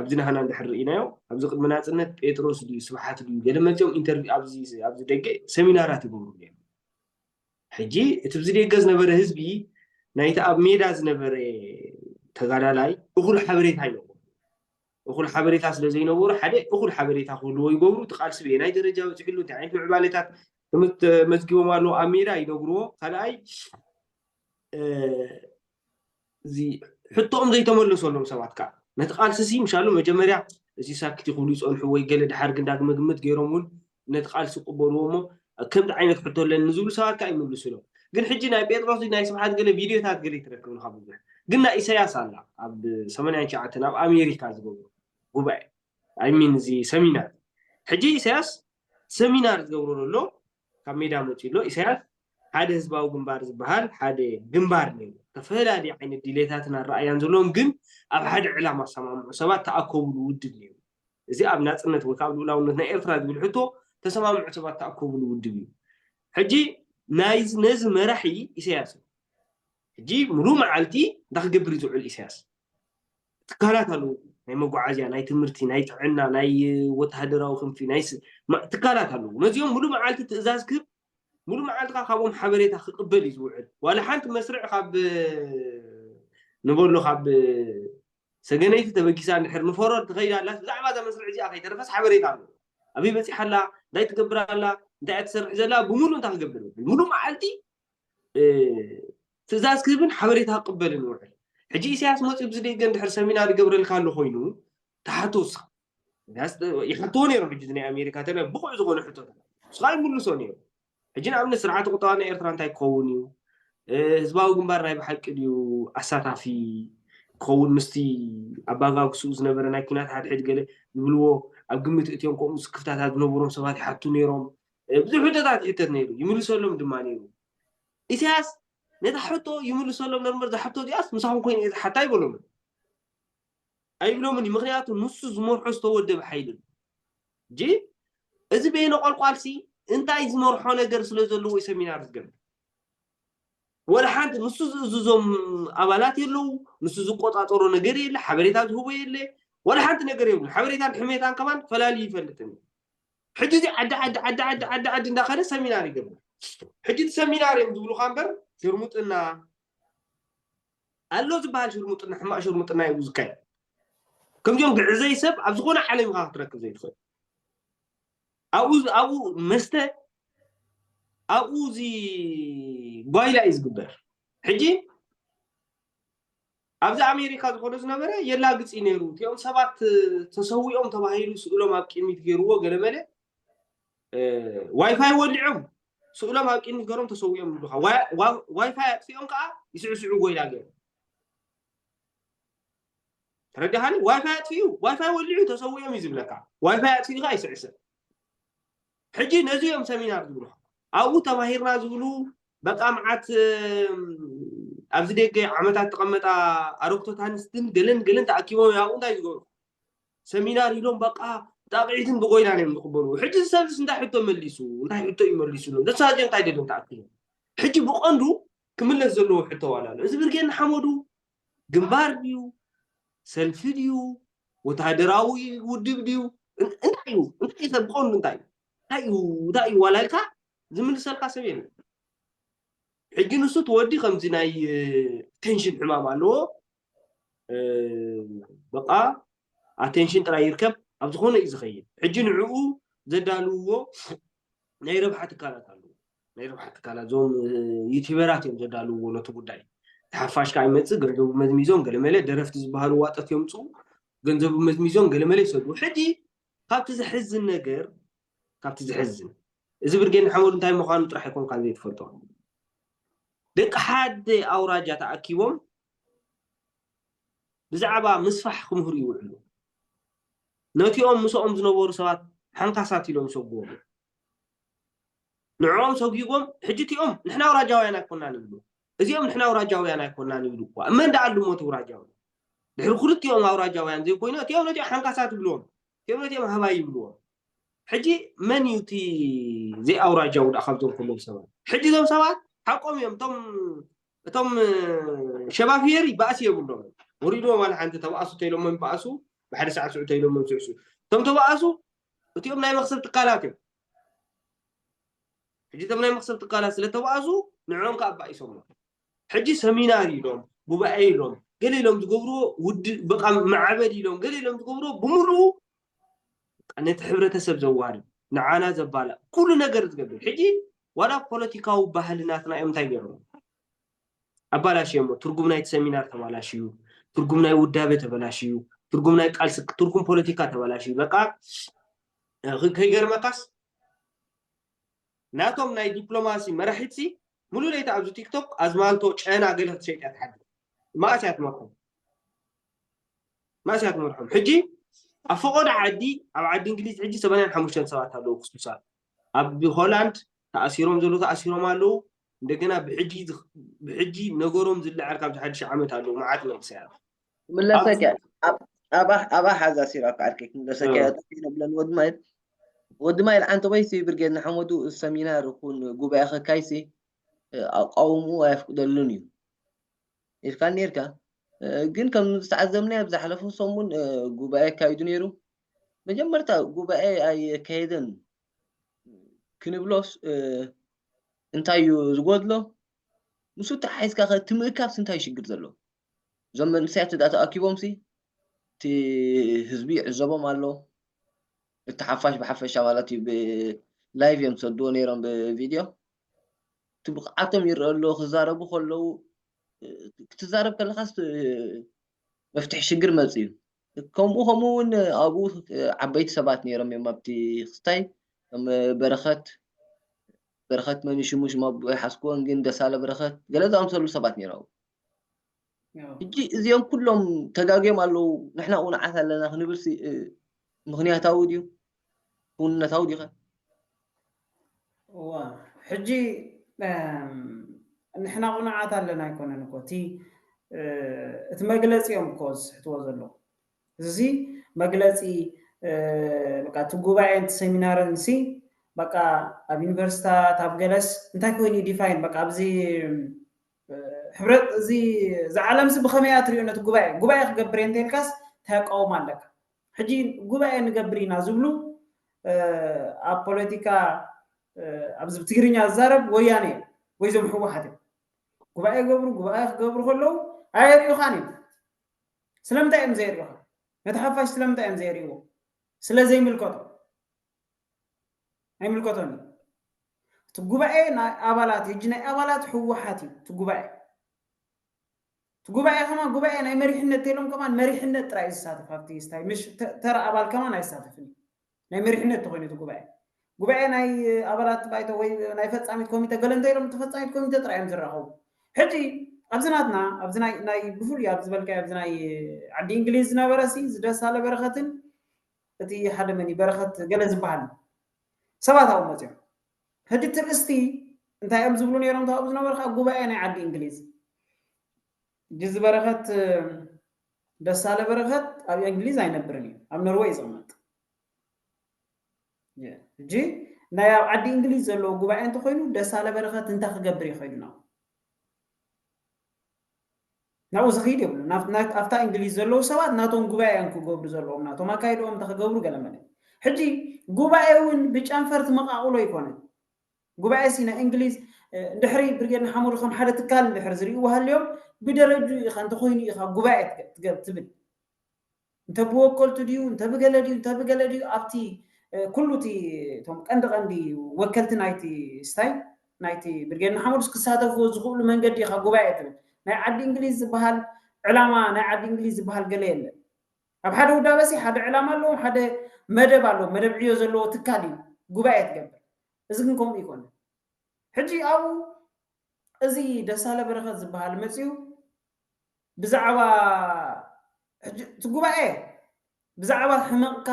ኣብዚ ናህና እንድሕር ርኢናዮ ኣብዚ ቅድሚ ናፅነት ጴጥሮስ ድዩ ስብሓት ድዩ ገለ መፅኦም ኢንተርቪው ኣብዚ ኣብዚ ደገ ሰሚናራት ይገብሩ ነይሩ ሕጂ እቲ ብዚ ደገ ዝነበረ ህዝቢ ናይቲ ኣብ ሜዳ ዝነበረ ተጋዳላይ እኹል ሓበሬታ ይነበሩ እኹል ሓበሬታ ስለ ዘይነበሩ ሓደ እኹል ሓበሬታ ክህልዎ ይገብሩ እቲ ቃልሲ ብየናይ ደረጃ በፂሕሉ እንታይ ዓይነት ምዕባሌታት ትምህርቲ መዝጊቦም ኣለዉ ኣብ ሜዳ ይነግርዎ ካልኣይ እዚ ሕቶኦም ዘይተመለሰሎም ሰባት ከዓ ነቲ ቃልሲ ሲ ምሻሉ መጀመርያ እዚ ሳክቲ ክብሉ ይፀንሑ ወይ ገለ ድሓር ግን ዳግመ ግምት ገይሮም እውን ነቲ ቃልሲ ይቅበልዎ እሞ ከምዚ ዓይነት ሕቶ ኣለኒ ንዝብሉ ሰባት ከዓ ይምልሱሎም ግን ሕጂ ናይ ጴጥሮስ ናይ ስብሓት ገለ ቪድዮታት ገለ ይትረክብ ንካ ብዙሕ ግን ናይ ኢሳያስ ኣላ ኣብ ሰማንያን ሸዓተን ኣብ ኣሜሪካ ዝገብሩ ጉባኤ ኣይሚን እዚ ሰሚናር ሕጂ ኢሳያስ ሰሚናር ዝገብሮ ዘሎ ካብ ሜዳ መፂኡ ኣሎ ኢሳያስ ሓደ ህዝባዊ ግንባር ዝበሃል ሓደ ግንባር ነይሩ ዝተፈላለዩ ዓይነት ድሌታትን ኣረኣያን ዘለዎም ግን ኣብ ሓደ ዕላማ ኣሰማምዑ ሰባት ተኣከብሉ ውድብ ነይሩ እዚ ኣብ ናፅነት ወይ ካብ ልኡላውነት ናይ ኤርትራ ዝብል ሕቶ ተሰማምዑ ሰባት ተኣከብሉ ውድብ እዩ ሕጂ ነዚ መራሒ ኢሳያስ እዩ ሕጂ ሙሉ መዓልቲ እንታይ ክገብር እዩ ዝውዕል ኢሳያስ ትካላት ኣለዉ ናይ መጓዓዝያ ናይ ትምህርቲ ናይ ጥዕና ናይ ወተሃደራዊ ክንፊ ናይ ትካላት ኣለዉ ነዚኦም ሙሉ መዓልቲ ትእዛዝ ክህብ ሙሉ መዓልትካ ካብኦም ሓበሬታ ክቅበል እዩ ዝውዕል ዋላ ሓንቲ መስርዕ ካብ ንበሎ ካብ ሰገነይቲ ተበጊሳ እንድሕር ንፈሮድ ትኸይድ ኣላስ ብዛዕባ እዛ መስርዕ እዚኣ ከይተረፈስ ሓበሬታ ኣለዎ ኣበይ በፂሓ ኣላ እንታይ ትገብር ኣላ እንታይ እያ ትሰርሕ ዘላ ብምሉእ እንታይ ክገብር ይብል ሙሉእ መዓልቲ ትእዛዝ ክህብን ሓበሬታ ክቅበልን ይውዕል ሕጂ ኢሳያስ መፂኡ ብዚ ደገ እንድሕር ሰሚናር ይገብረልካ ኣሎ ኮይኑ ተሓቶ ስኻ ይሓትዎ ነይሮም ሕጂ ናይ ኣሜሪካ ተለ ብቑዕ ዝኾነ ሕቶታት ስኻ ይምልሶ ነይሩ ሕጂ ንኣብነት ስርዓተ ቁጠባ ናይ ኤርትራ እንታይ ክኸውን እዩ ህዝባዊ ግንባር ናይ ብሓቂ ድዩ ኣሳታፊ ክኸውን ምስቲ ኣባጋግስኡ ዝነበረ ናይ ኩናት ሓድሕድ ገለ ዝብልዎ ኣብ ግምት እትዮም ከምኡ ስክፍታታት ዝነበሮም ሰባት ይሓቱ ነይሮም ብዙሕ ሕቶታት ይሕተት ነይሩ፣ ይምልሰሎም ድማ ነይሩ። ኢሳያስ ነታ ሕቶ ይምልሰሎም ነርምበር፣ ዝሓቶ እዚኣስ ምሳኹም ኮይኑ እየ ዝሓታ ኣይበሎምን። ኣይብሎምን እዩ። ምኽንያቱ ንሱ ዝመርሖ ዝተወደበ ሓይሊ እዩ። ጂ እዚ በይነ ቆልቋልሲ እንታይ ዝመርሖ ነገር ስለ ዘለዎ እዩ ሰሚናር ዝገብር። ወላ ሓንቲ ንሱ ዝእዝዞም ኣባላት የለዉ፣ ንሱ ዝቆጻጸሮ ነገር የለ፣ ሓበሬታ ዝህቦ የለ፣ ወላ ሓንቲ ነገር የብሉ። ሓበሬታን ሕሜታን ከማን ፈላልዩ ይፈልጥን እዩ። ሕጂ እዚ ዓዲ ዓዲ ዓዲ ዓዲ ዓዲ ዓዲ እንዳኸደ ሰሚናር ይገብር። ሕጂ እቲ ሰሚናር እዮም ዝብሉኻ እምበር ሽርሙጥና ኣሎ ዝበሃል ሽርሙጥና፣ ሕማቕ ሽርሙጥና እዩ ዝካየድ። ከምዚኦም ግዕዘይ ሰብ ኣብ ዝኾነ ዓለም ኢኻ ክትረክብ ዘይትኽእል። ኣብኡ ኣብኡ መስተ ኣብኡ እዚ ጓይላ እዩ ዝግበር። ሕጂ ኣብዚ ኣሜሪካ ዝኾነ ዝነበረ የላግፅ እዩ ነይሩ። እቲኦም ሰባት ተሰዊኦም ተባሂሉ ስእሎም ኣብ ቅድሚት ገይርዎ ገለመለ ዋይፋይ ወሊዖም ስእሎም ኣብ ቅድሚት ገሮም ተሰዊኦም ይብሉካ። ዋይፋይ ኣጥፊኦም ከዓ ይስዕስዑ ጎይላ ገይሮም። ተረዲኻኒ? ዋይፋይ ኣጥፊኡ ዋይፋይ ወሊዑ ተሰዊኦም እዩ ዝብለካ። ዋይፋይ ኣጥፊኡ ከዓ ይስዕስዕ። ሕጂ ነዚ እዮም ሰሚናር ዝብሉ። ኣብኡ ተማሂርና ዝብሉ በቃ መዓት ኣብዚ ደገ ዓመታት ተቐመጣ ኣረግቶት ኣንስትን ገለን ገለን ተኣኪቦም ኣብኡ እንታይ ዝገብሩ ሰሚናር ኢሎም በቃ ጣቕዒትን ብጎይላን እዮም ዝቕበሉ። ሕጂ እዚ ሰብስ እንታይ ሕቶ መሊሱ እንታይ ሕቶ እዩ መሊሱሎም? ደሳዜ እንታይ ደለም ተኣኪቦም? ሕጂ ብቐንዱ ክምለስ ዘለዎ ሕቶ ዋላ ኣሎ። እዚ ብርጌድ ንሓመዱ ግንባር ድዩ ሰልፊ ድዩ ወታደራዊ ውድብ ድዩ እንታይ እዩ እንታይ ሰብ ብቐንዱ እንታይ እዩ እንታይ እዩ እንታይ እዩ ዋላ ኢልካ ዝምልሰልካ ሰብ የለን። ሕጂ ንሱ እቲ ወዲ ከምዚ ናይ ቴንሽን ሕማም ኣለዎ። በቃ ኣቴንሽን ጥራይ ይርከብ ኣብ ዝኾነ እዩ ዝኸይድ። ሕጂ ንዕኡ ዘዳልውዎ ናይ ረብሓ ትካላት ኣለዉ። ናይ ረብሓ ትካላት እዞም ዩቲበራት እዮም ዘዳልውዎ ነቲ ጉዳይ። ተሓፋሽ ከዓ ይመፅእ ገንዘቡ መዝሚዞም ገለመለ ደረፍቲ ዝበሃሉ ዋጠት የምፅኡ ገንዘቡ መዝሚዞም ገለመለ ይሰዱ። ሕጂ ካብቲ ዘሕዝን ነገር ካብቲ ዘሕዝን እዚ ብርጌድ ንሓመዱ እንታይ ምዃኑ ጥራሕ ኣይኮንካ ዘይትፈልጦ ደቂ ሓደ ኣውራጃ ተኣኪቦም ብዛዕባ ምስፋሕ ክምህሩ ይውዕሉ። ነቲኦም ምስኦም ዝነበሩ ሰባት ሓንካሳት ኢሎም ይሰጉዎም። ንዕኦም ሰጒጎም ሕጂ እቲኦም ንሕና ኣውራጃውያን ኣይኮናን ይብሉ። እዚኦም ንሕና ኣውራጃውያን ኣይኮናን ይብሉ። እሞ እንዳ ኣሉ ሞት ኣውራጃውያን ድሕሪ ክልቲኦም ኣውራጃውያን ዘይኮይኑ እቲኦም ነቲኦም ሓንካሳት ይብልዎም። እቲኦም ነቲኦም ሃባይ ይብልዎም። ሕጂ መን እዩ እቲ ዘይኣውራጃዊ ደኣ ካብዞም ኩሎም ሰባት? ሕጂ እዞም ሰባት ሓቆም እዮም። እቶም እቶም ሸባፊየሪ ባእሲ የብሎም። ወሪድዎም ዋላ ሓንቲ ተባእሱ ተይሎሞም ይባእሱ ብሓደ ሰዓት ስዑ ተይሎሞም ስዕሱ እቶም ተባእሱ እቲኦም ናይ መክሰብ ትካላት እዮም። ሕጂ እቶም ናይ መክሰብ ትካላት ስለተባእሱ ንዕኦም ከዓ ኣባኢሶም ሕጂ ሰሚናር ኢሎም ጉባኤ ኢሎም ገለ ኢሎም ዝገብርዎ ውድ በቃ ማዕበል ኢሎም ገለ ኢሎም ዝገብርዎ ብምሉኡ ነቲ ሕብረተሰብ ዘዋርድ ንዓና ዘባላ ኩሉ ነገር ዝገብር ሕጂ ዋላ ፖለቲካዊ ባህሊ ናትና እዮም እንታይ ገይሮም ኣባላሽዮሞ ትርጉም ናይቲ ሰሚናር ተባላሽዩ ትርጉም ናይ ውዳበ ተበላሽዩ ትርጉም ናይ ቃልሲ ትርጉም ፖለቲካ ተበላሽዩ በቃ ከይገርመካስ ናቶም ናይ ዲፕሎማሲ መራሒትሲ ሙሉ ለይቲ ኣብዚ ቲክቶክ ኣዝማልቶ ጨና ገለ ክትሸይጥ እያ ትሓድር ማእስ እያ ትመርሖም ማእስ እያ ትመርሖም ሕጂ ኣብ ፈቆዶ ዓዲ ኣብ ዓዲ እንግሊዝ ሕጂ ሰማንያን ሓሙሽተን ሰባት ኣለዉ ክሱሳት ኣብ ሆላንድ ተኣሲሮም ዘለዉ ተኣሲሮም ኣለዉ እንደገና ብሕጂ ብሕጂ ነገሮም ዝለዓል ካብዚ ሓድሽ ዓመት ኣለዉ መዓት መንእሰያት ክምለሰኪ ኣባ ሓዛ ሲራ ከዓልኪ ክምለሰኪ ጠፊ ነብለን ወድማይ ወድማይ ልዓንተ ወይ ሲ ብርጌድ ንሓመዱ ሰሚናር ይኹን ጉባኤ ከካይሲ ኣቃውምኡ ኣየፍቅደሉን እዩ ኢልካ ኔርካ ግን ከም ዝተዓዘብናዮ ኣብ ዝሓለፉ ሰሙን ጉባኤ ኣካይዱ ነይሩ መጀመርታ ጉባኤ ኣየካየደን ክንብሎስ እንታይ እዩ ዝጎድሎ? ምስኡ ተሓሒዝካ ከ እቲ ምእካብሲ እንታይ ሽግር ዘለዎ? እዞም መንእሰያት እዳ ተኣኪቦምሲ እቲ ህዝቢ ይዕዘቦም ኣሎ። እቲ ሓፋሽ ብሓፈሻ ማለት እዩ ብላይቭ እዮም ዝሰድዎ ነይሮም ብቪድዮ። እቲ ብቕዓቶም ይረአ ኣሎ ክዛረቡ ከለዉ ክትዛረብ ከለኻስ መፍትሒ ሽግር መፅእ እዩ። ከምኡ ከምኡ እውን ኣብኡ ዓበይቲ ሰባት ነይሮም እዮም ኣብቲ ክስታይ ከም በረኸት በረኸት መን ሽሙ ሽማ ይሓስክዎን ግን ደሳለ በረኸት ገለ ዝኣምሰሉ ሰባት ነይሮም ሕጂ እዚኦም ኩሎም ተጋግዮም ኣለዉ ንሕና ቁንዓት ኣለና ክንብል ምክንያታዊ ድዩ ክውንነታዊ ድዩ እዋ ሕጂ እም፣ ንሕና ቁኑዓት ኣለና ኣይኮነን እኮ እቲ እ፣ እቲ መግለፂ እዮም እኮ ዝስሕትዎ ዘለዉ። እዚ መግለፂ እ፣ በቃ እቲ ጉባኤ እቲ ሰሚናርን ሲ በቃ ኣብ ዩኒቨርሲታት ኣብ ገለስ እንታይ ኮይኑ ዲፋይን በቃ ኣብዚ እ፣ ሕብረት እዚ እዚ ዓለም ሲ ብኸመይ እያ ትሪኦ ነቲ ጉባኤ ጉባኤ ክገብር እየ እንተልካስ እንታይ ኣቃውማ ኣለካ? ሕጂ ጉባኤ ንገብር ኢና ዝብሉ እ፣ ኣብ ፖለቲካ እ፣ ኣብዚ ብትግርኛ ዝዛረብ ወያነ እዮም ወይ ዞም ህወሓት እዮም። ጉባኤ ይገብሩ ጉባኤ ክገብሩ ከለዉ ኣየርእዩኻን እዮም። ስለምንታይ እዮም ዘየርእዩኻ? ነቲ ሓፋሽ ስለምንታይ እዮም ዘየርእይዎ? ስለ ዘይምልከቶም። ኣይምልከቶን እዩ። እቲ ጉባኤ ናይ ኣባላት ሕጂ ናይ ኣባላት ህወሓት እዩ እቲ ጉባኤ። እቲ ጉባኤ ከማን ጉባኤ ናይ መሪሕነት ተይሎም ከማን መሪሕነት ጥራይ እዩ ዝሳተፍ ኣብቲ ስታይ ምሽ ተ- ተራ ኣባል ከማን ኣይሳተፍን እዩ። ናይ መሪሕነት ተኮይኑ እቲ ጉባኤ ጉባኤ ናይ ኣባላት ባይቶ ወይ ናይ ፈፃሚት ኮሚተ ገለ እንተይሎም እቲ ፈፃሚት ኮሚተ ጥራይ እዮም ዝራኸቡ። ሕጂ ኣብዚ ናትና ኣብዚ ናይ ናይ ብፍሉይ ኣብ ዝበልካዮ ኣብዚ ናይ ዓዲ እንግሊዝ ዝነበረ ሲ ዝደሳለ በረኸትን እቲ ሓደ መን እዩ በረኸት ገለ ዝበሃል ሰባት ኣብኡ መፅዮም። ሕጂ እቲ ርእስቲ እንታይ እዮም ዝብሉ ነይሮም ኣብኡ ዝነበሩ ከዓ ጉባኤ ናይ ዓዲ እንግሊዝ ጅዚ በረኸት ደሳለ በረኸት ኣብ እንግሊዝ ኣይነብርን እዩ ኣብ ኖርወይ እዩ ዝቕመጥ። ሕጂ ናይ ኣብ ዓዲ እንግሊዝ ዘለዎ ጉባኤ እንተኮይኑ ደሳለ በረኸት እንታይ ክገብር ይኸይዱ ናብኡ ናብኡ ዝኽይድ የብሉ ኣብታ እንግሊዝ ዘለዉ ሰባት ናቶም ጉባኤ እዮም ክገብሩ ዘለዎም ናቶም ኣካይድኦም እንተ ክገብሩ ገለመለ ሕጂ ጉባኤ እውን ብጨንፈር ትመቃቕሎ ኣይኮነን ጉባኤ ሲ ናይ እንግሊዝ እንድሕሪ ብርጌድ ንሓመዱ ከም ሓደ ትካል እንድሕር ዝርእይዎ ሃልዮም ብደረጁ ኢኻ እንተኮይኑ ኢኻ ጉባኤ ትብል እንተ ብወከልቱ ድዩ እንተ ብገለ ድዩ እንተ ብገለ ድዩ ኣብቲ ኩሉ እቲ እቶም ቀንዲ ቀንዲ ወከልቲ ናይቲ ስታይ ናይቲ ብርጌድ ንሓመዱስ ክሳተፍዎ ዝኽእሉ መንገዲ ኢኻ ጉባኤ ትብል ናይ ዓዲ እንግሊዝ ዝበሃል ዕላማ ናይ ዓዲ እንግሊዝ ዝበሃል ገለ የለን ኣብ ሓደ ውዳበ ሲ ሓደ ዕላማ ኣለዎ ሓደ መደብ ኣለዎ መደብ ዕዮ ዘለዎ ትካል እዩ ጉባኤ ትገብር እዚ ግን ከምኡ ይኮነ ሕጂ ኣብኡ እዚ ደሳለ በረኸት ዝበሃል መፅዩ ብዛዕባ እቲ ጉባኤ ብዛዕባ ሕመቕካ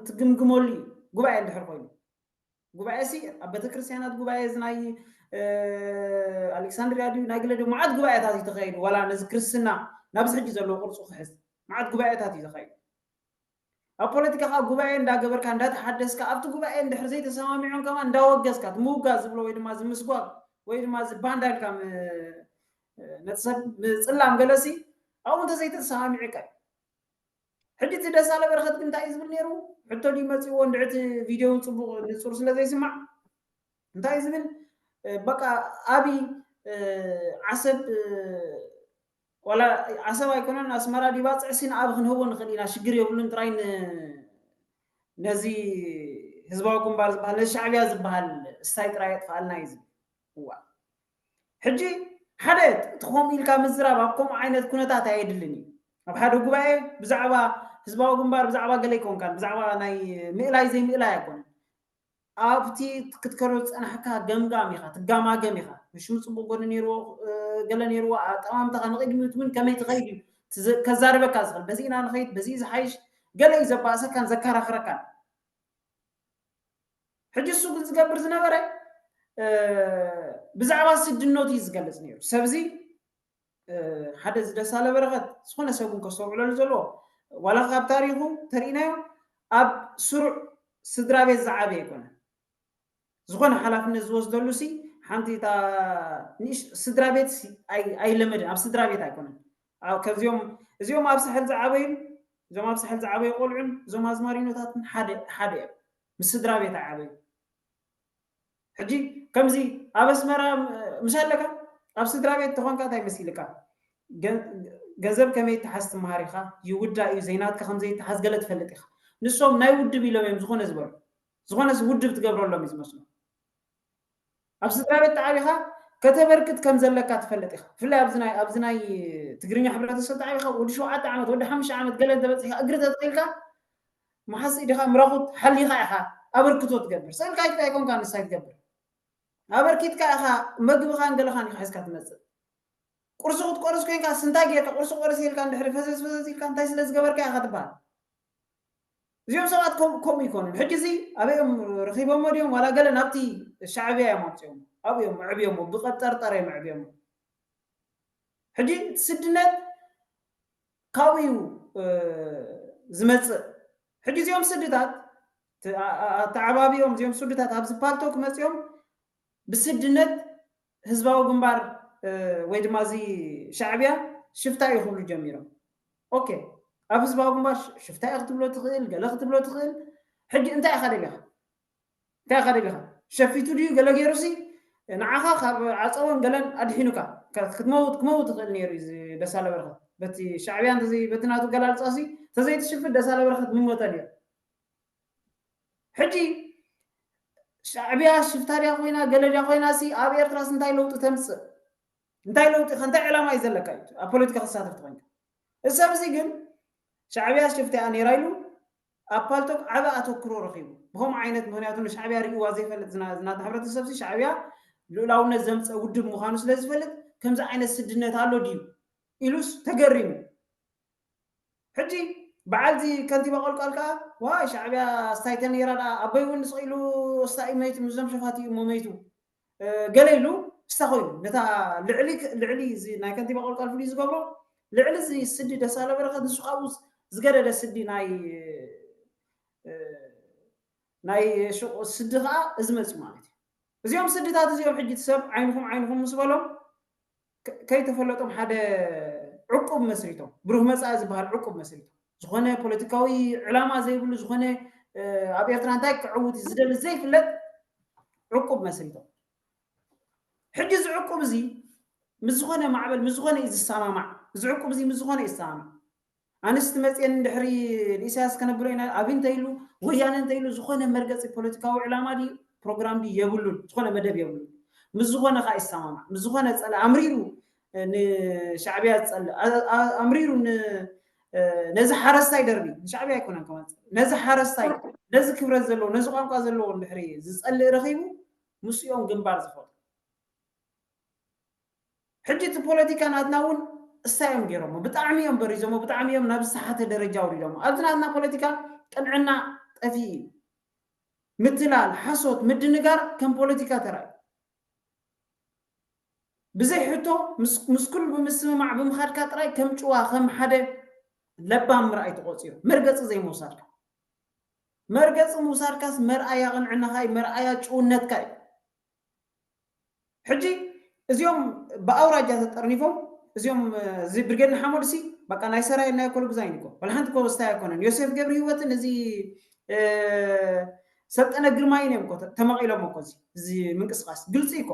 ትግምግመሉ እዩ ጉባኤ እንድሕር ኮይኑ ጉባኤ ሲ ኣብ ቤተክርስትያናት ጉባኤ እዚ ናይ ኣሌክሳንድሪያ ድዩ ናይ ግለ ድዩ መዓት ጉባኤታት እዩ ተኸይዱ ዋላ ነዚ ክርስትና ናብዚ ሕጂ ዘለዎ ቅርፁ ክሕዝ መዓት ጉባኤታት እዩ ተኸይዱ ኣብ ፖለቲካ ከዓ ጉባኤ እንዳገበርካ እንዳተሓደስካ ኣብቲ ጉባኤ እንድሕር ዘይተሰማሚዖም ከማ እንዳወገዝካ ምውጋዝ ዝብሎ ወይ ድማ ዝምስጓግ ወይ ድማ ዝባንዳ ኢልካ ነቲ ሰብ ምፅላም ገለሲ ኣብኡ እንተዘይተተሰማሚዕካ እዩ ሕጂ እቲ ደሳለ በረኸት ግን እንታይ እዩ ዝብል ነይሩ ሕቶ ድዩ መፅእዎ እንድዕቲ ቪድዮ እውን ፅቡቅ ንፁር ስለ ዘይስማዕ እንታይ እዩ ዝብል በቃ ኣብይ ዓሰብ ዋላ ዓሰብ ኣይኮነን ኣስመራ ዲባፅዕ ሲ ንኣብ ክንህቦ ንኽእል ኢና ሽግር የብሉን ጥራይ ነዚ ህዝባዊ ግንባር ዝበሃል ነዚ ሻዕብያ ዝበሃል ስታይ ጥራይ የጥፍኣልና እዩ ዝብል እዋ ሕጂ ሓደ እቲ ከምኡ ኢልካ ምዝራብ ኣብ ከምኡ ዓይነት ኩነታት ኣየድልን እዩ ኣብ ሓደ ጉባኤ ብዛዕባ ህዝባዊ ግንባር ብዛዕባ ገለ ይኮንካን ብዛዕባ ናይ ምእላይ ዘይምእላይ ኣይኮነን ኣብቲ ክትከዶ ዝፀናሕካ ገምጋም ኢኻ ትጋማገም ኢኻ ሽሙ ፅቡቅ ጎኒ ነርዎ ገለ ነርዎ ኣጠማምታኻ ንቅድሚት እውን ከመይ ትኸይድ እዩ ከዛርበካ ዝኽእል በዚ ኢና ንኸይድ በዚ ዝሓይሽ ገለ እዩ ዘባእሰካን ዘከራኽረካን ሕጂ እሱ ግን ዝገብር ዝነበረ ብዛዕባ ስድነቱ እዩ ዝገልፅ ነይሩ ሰብዚ ሓደ ዝደሳለ በረኸት ዝኾነ ሰብ እውን ከስተውዕለሉ ዘለዎ ዋላ ካብ ታሪኹ ተርእናዮ ኣብ ስሩዕ ስድራ ቤት ዝዓበየ ኣይኮነ ዝኾነ ሓላፍነት ዝወስደሉ ሲ ሓንቲ እታ ንእሽ ስድራ ቤት ኣይለመድን ኣብ ስድራ ቤት ኣይኮነን ከዚኦም እዚኦም ኣብ ሳሕል ዝዓበዩን እዞም ኣብ ሳሕል ዝዓበዩ ቆልዑን እዞም ኣዝማሪኖታትን ሓደ ሓደ እዮም ምስ ስድራ ቤት ኣይዓበዩ ሕጂ ከምዚ ኣብ ኣስመራ ምስ ኣለካ ኣብ ስድራ ቤት ተኾንካ እንታይ መሲልካ ገንዘብ ከመይ ይተሓዝ ትመሃር ኢኻ ይውዳ እዩ ዘይናትካ ከምዘይተሓዝ ገለ ትፈልጥ ኢኻ ንሶም ናይ ውድብ ኢሎም እዮም ዝኾነ ዝበሉ ዝኾነስ ውድብ ትገብረሎም እዩ ዝመስሉ ኣብ ስድራ ቤት ተዓቢኻ ከተበርክት ከም ዘለካ ትፈልጥ ኢኻ ብፍላይ ኣብዚ ናይ ኣብዚ ናይ ትግርኛ ሕብረተሰብ ተዓቢኻ ወዲ ሸውዓተ ዓመት ወዲ ሓሙሽተ ዓመት ገለ እንተበፂሕካ እግሪ ተተኺልካ መሓስ ኢድኻ ምራኹት ሓሊኻ ኢኻ ኣበርክቶ ትገብር ስእልካ ኢልካ ኣይኮንካ ንሳይ ትገብር ኣበርኪትካ ኢኻ መግብኻን ገለኻን ኢኻ ሒዝካ ትመፅእ ቁርሲ ክትቆርስ ኮይንካ ስንታይ ጌርካ ቁርሲ ቆርስ ኢልካ እንድሕሪ ፈዘዝ ፈዘዝ ኢልካ እንታይ ስለ ዝገበርካ ኢኻ ትበሃል እዚኦም ሰባት ከም- ከምኡ ይኮኑን። ሕጂ እዚ ኣበይ እዮም ረኺቦሞ ድዮም? ዋላ ገለ ናብቲ ሻዕብያ እዮም ኣምፅኦም፣ ኣብኡ እዮም ኣዕብዮሞ፣ ብቀብጠርጠር እዮም ኣዕብዮሞ። ሕጂ እቲ ስድነት ካብኡ እዩ ዝመፅእ። ሕጂ እዚኦም ስድታት ኣተዓባቢኦም እዚኦም ስድታት ኣብዚ ፓልቶክ መፂኦም ብስድነት ህዝባዊ ግንባር ወይ ድማ እዚ ሻዕብያ ሽፍታ እዩ ክብሉ ጀሚሮም። ኦኬ፣ ኣብ ህዝባዊ ግንባር ሽፍታ እዩ ክትብሎ ትኽእል፣ ገለ ክትብሎ ትኽእል። ሕጂ እንታይ ኢኻ ደሊኻ? እንታይ ኢኻ ደሊኻ? ሸፊቱ ድዩ ገለ ገይሩ ሲ ንዓኻ ካብ ዓፀቦን ገለን ኣድሒኑካ ክትመውት ክመውት ትኽእል ነይሩ እዩ። ደሳለ በረኸት በቲ ሻዕብያ በቲ ናቱ ገላልፃ ሲ ተዘይትሽፍት ደሳለ በረኸት ምሞተ ነይሩ። ሕጂ ሻዕብያ ሽፍታ ድያ ኮይና ገለ ድያ ኮይና ሲ ኣብ ኤርትራስ እንታይ ለውጢ ተምፅእ? እንታይ ለውጢ እንታይ ዕላማ እዩ ዘለካ እዩ ኣብ ፖለቲካ ክሳተፍ ተኮይንካ? እዚ ሰብ እዚ ግን ሻዕብያ ሽፍታ እያ ነይራ ኢሉ ኣብ ፓልቶክ ዓቢ ኣተክሮ ረኺቡ። ብኸምኡ ዓይነት ምክንያቱ ንሻዕብያ ርእይዋ ዘይፈልጥ ዝና- ዝናተ ሕብረተሰብ ሲ ሻዕብያ ልኡላውነት ዘምፀ ውድብ ምዃኑ ስለ ዝፈልጥ ከምዚ ዓይነት ስድነት ኣሎ ድዩ ኢሉስ ተገሪሙ። ሕጂ በዓል እዚ ከንቲባ ቆልቋል ከዓ ዋይ ሻዕብያ ስታይተ ነይራ ደኣ ኣቦይ እውን ስቕ ኢሉ ስታ እዩ መይቱ ምስዞም ሸፋት እዩ እሞ መይቱ ገለ ኢሉ ስታ ኮይኑ ነታ ልዕሊ ልዕሊ እዚ ናይ ከንቲባ ቆልቋል ፍሉይ ዝገብሮ ልዕሊ እዚ ስዲ ደሳለ በረኸት ንሱ ካብኡ ዝገደደ ስዲ ናይ ናይ ሽቁ ስዲ ከዓ እዚ መፅኡ ማለት እዩ። እዚኦም ስድታት እዚኦም ሕጂ እቲ ሰብ ዓይንኹም ዓይንኹም ምስ በሎም ከይተፈለጦም ሓደ ዕቁብ መስሪቶም ብሩህ መፃኢ ዝበሃል ዕቁብ መስሪቶም ዝኾነ ፖለቲካዊ ዕላማ ዘይብሉ ዝኾነ ኣብ ኤርትራ እንታይ ክዕውት ዝደሊ ዘይፍለጥ ዕቁብ መስሪቶም። ሕጂ እዚ ዕቁብ እዚ ምስ ዝኾነ ማዕበል ምስ ዝኾነ እዩ ዝሰማማዕ። እዚ ዕቁብ እዚ ምስ ዝኾነ እዩ ዝሰማማዕ። ኣንስቲ መፅየን እንድሕሪ ንኢሳያስ ከነብሎ ኢና ኣብ እንተኢሉ ወያነ እንተኢሉ ዝኾነ መርገፂ ፖለቲካዊ ዕላማ ድዩ ፕሮግራም ድዩ የብሉን። ዝኾነ መደብ የብሉን። ምስ ዝኾነ ከዓ ይሰማማዕ ምስ ዝኾነ ፀለ ኣምሪሩ ንሻዕብያ ዝፀልእ ኣምሪሩ ነዚ ሓረስታይ ደርቢ ንሻዕብያ ኣይኮነን ከማን ነዚ ሓረስታይ ነዚ ክብረት ዘለዎ ነዚ ቋንቋ ዘለዎ እንድሕሪ ዝፀልእ ረኺቡ ምስኦም ግንባር ዝፈጥሩ ሕጂ እቲ ፖለቲካ ናትና እውን እሳዮም ገይሮሞ ብጣዕሚ እዮም በሪዞሞ ብጣዕሚ እዮም ናብ ዝተሓተ ደረጃ ውሪዶሞ ኣብዚ ናትና ፖለቲካ ቅንዕና ጠፊ እዩ ምትላል ሓሶት ምድንጋር ከም ፖለቲካ ተራእዩ ብዘይ ሕቶ ምስ ኩሉ ብምስምማዕ ብምኻድካ ጥራይ ከም ጭዋ ከም ሓደ ለባም ምርኣይ ተቆፂሩ መርገፂ ዘይምውሳድካ መርገፂ ምውሳድካስ መርኣያ ቅንዕናኻ እዩ መርኣያ ጭውነትካ እዩ ሕጂ እዚኦም ብኣውራጃ ተጠርኒፎም እዚኦም እዚ ብርጌድ ንሓመዱ ሲ በቃ ናይ ሰራይ ናይ ኮሎ ግዛይን እኮ ወላ ሓንቲ ኮሎ ስታይ ኣይኮነን ዮሴፍ ገብሪ ህይወትን እዚ ሰልጠነ ግርማይን እዮም ተመቂሎም እኮ እዚ ምንቅስቃስ ግልፂ እኮ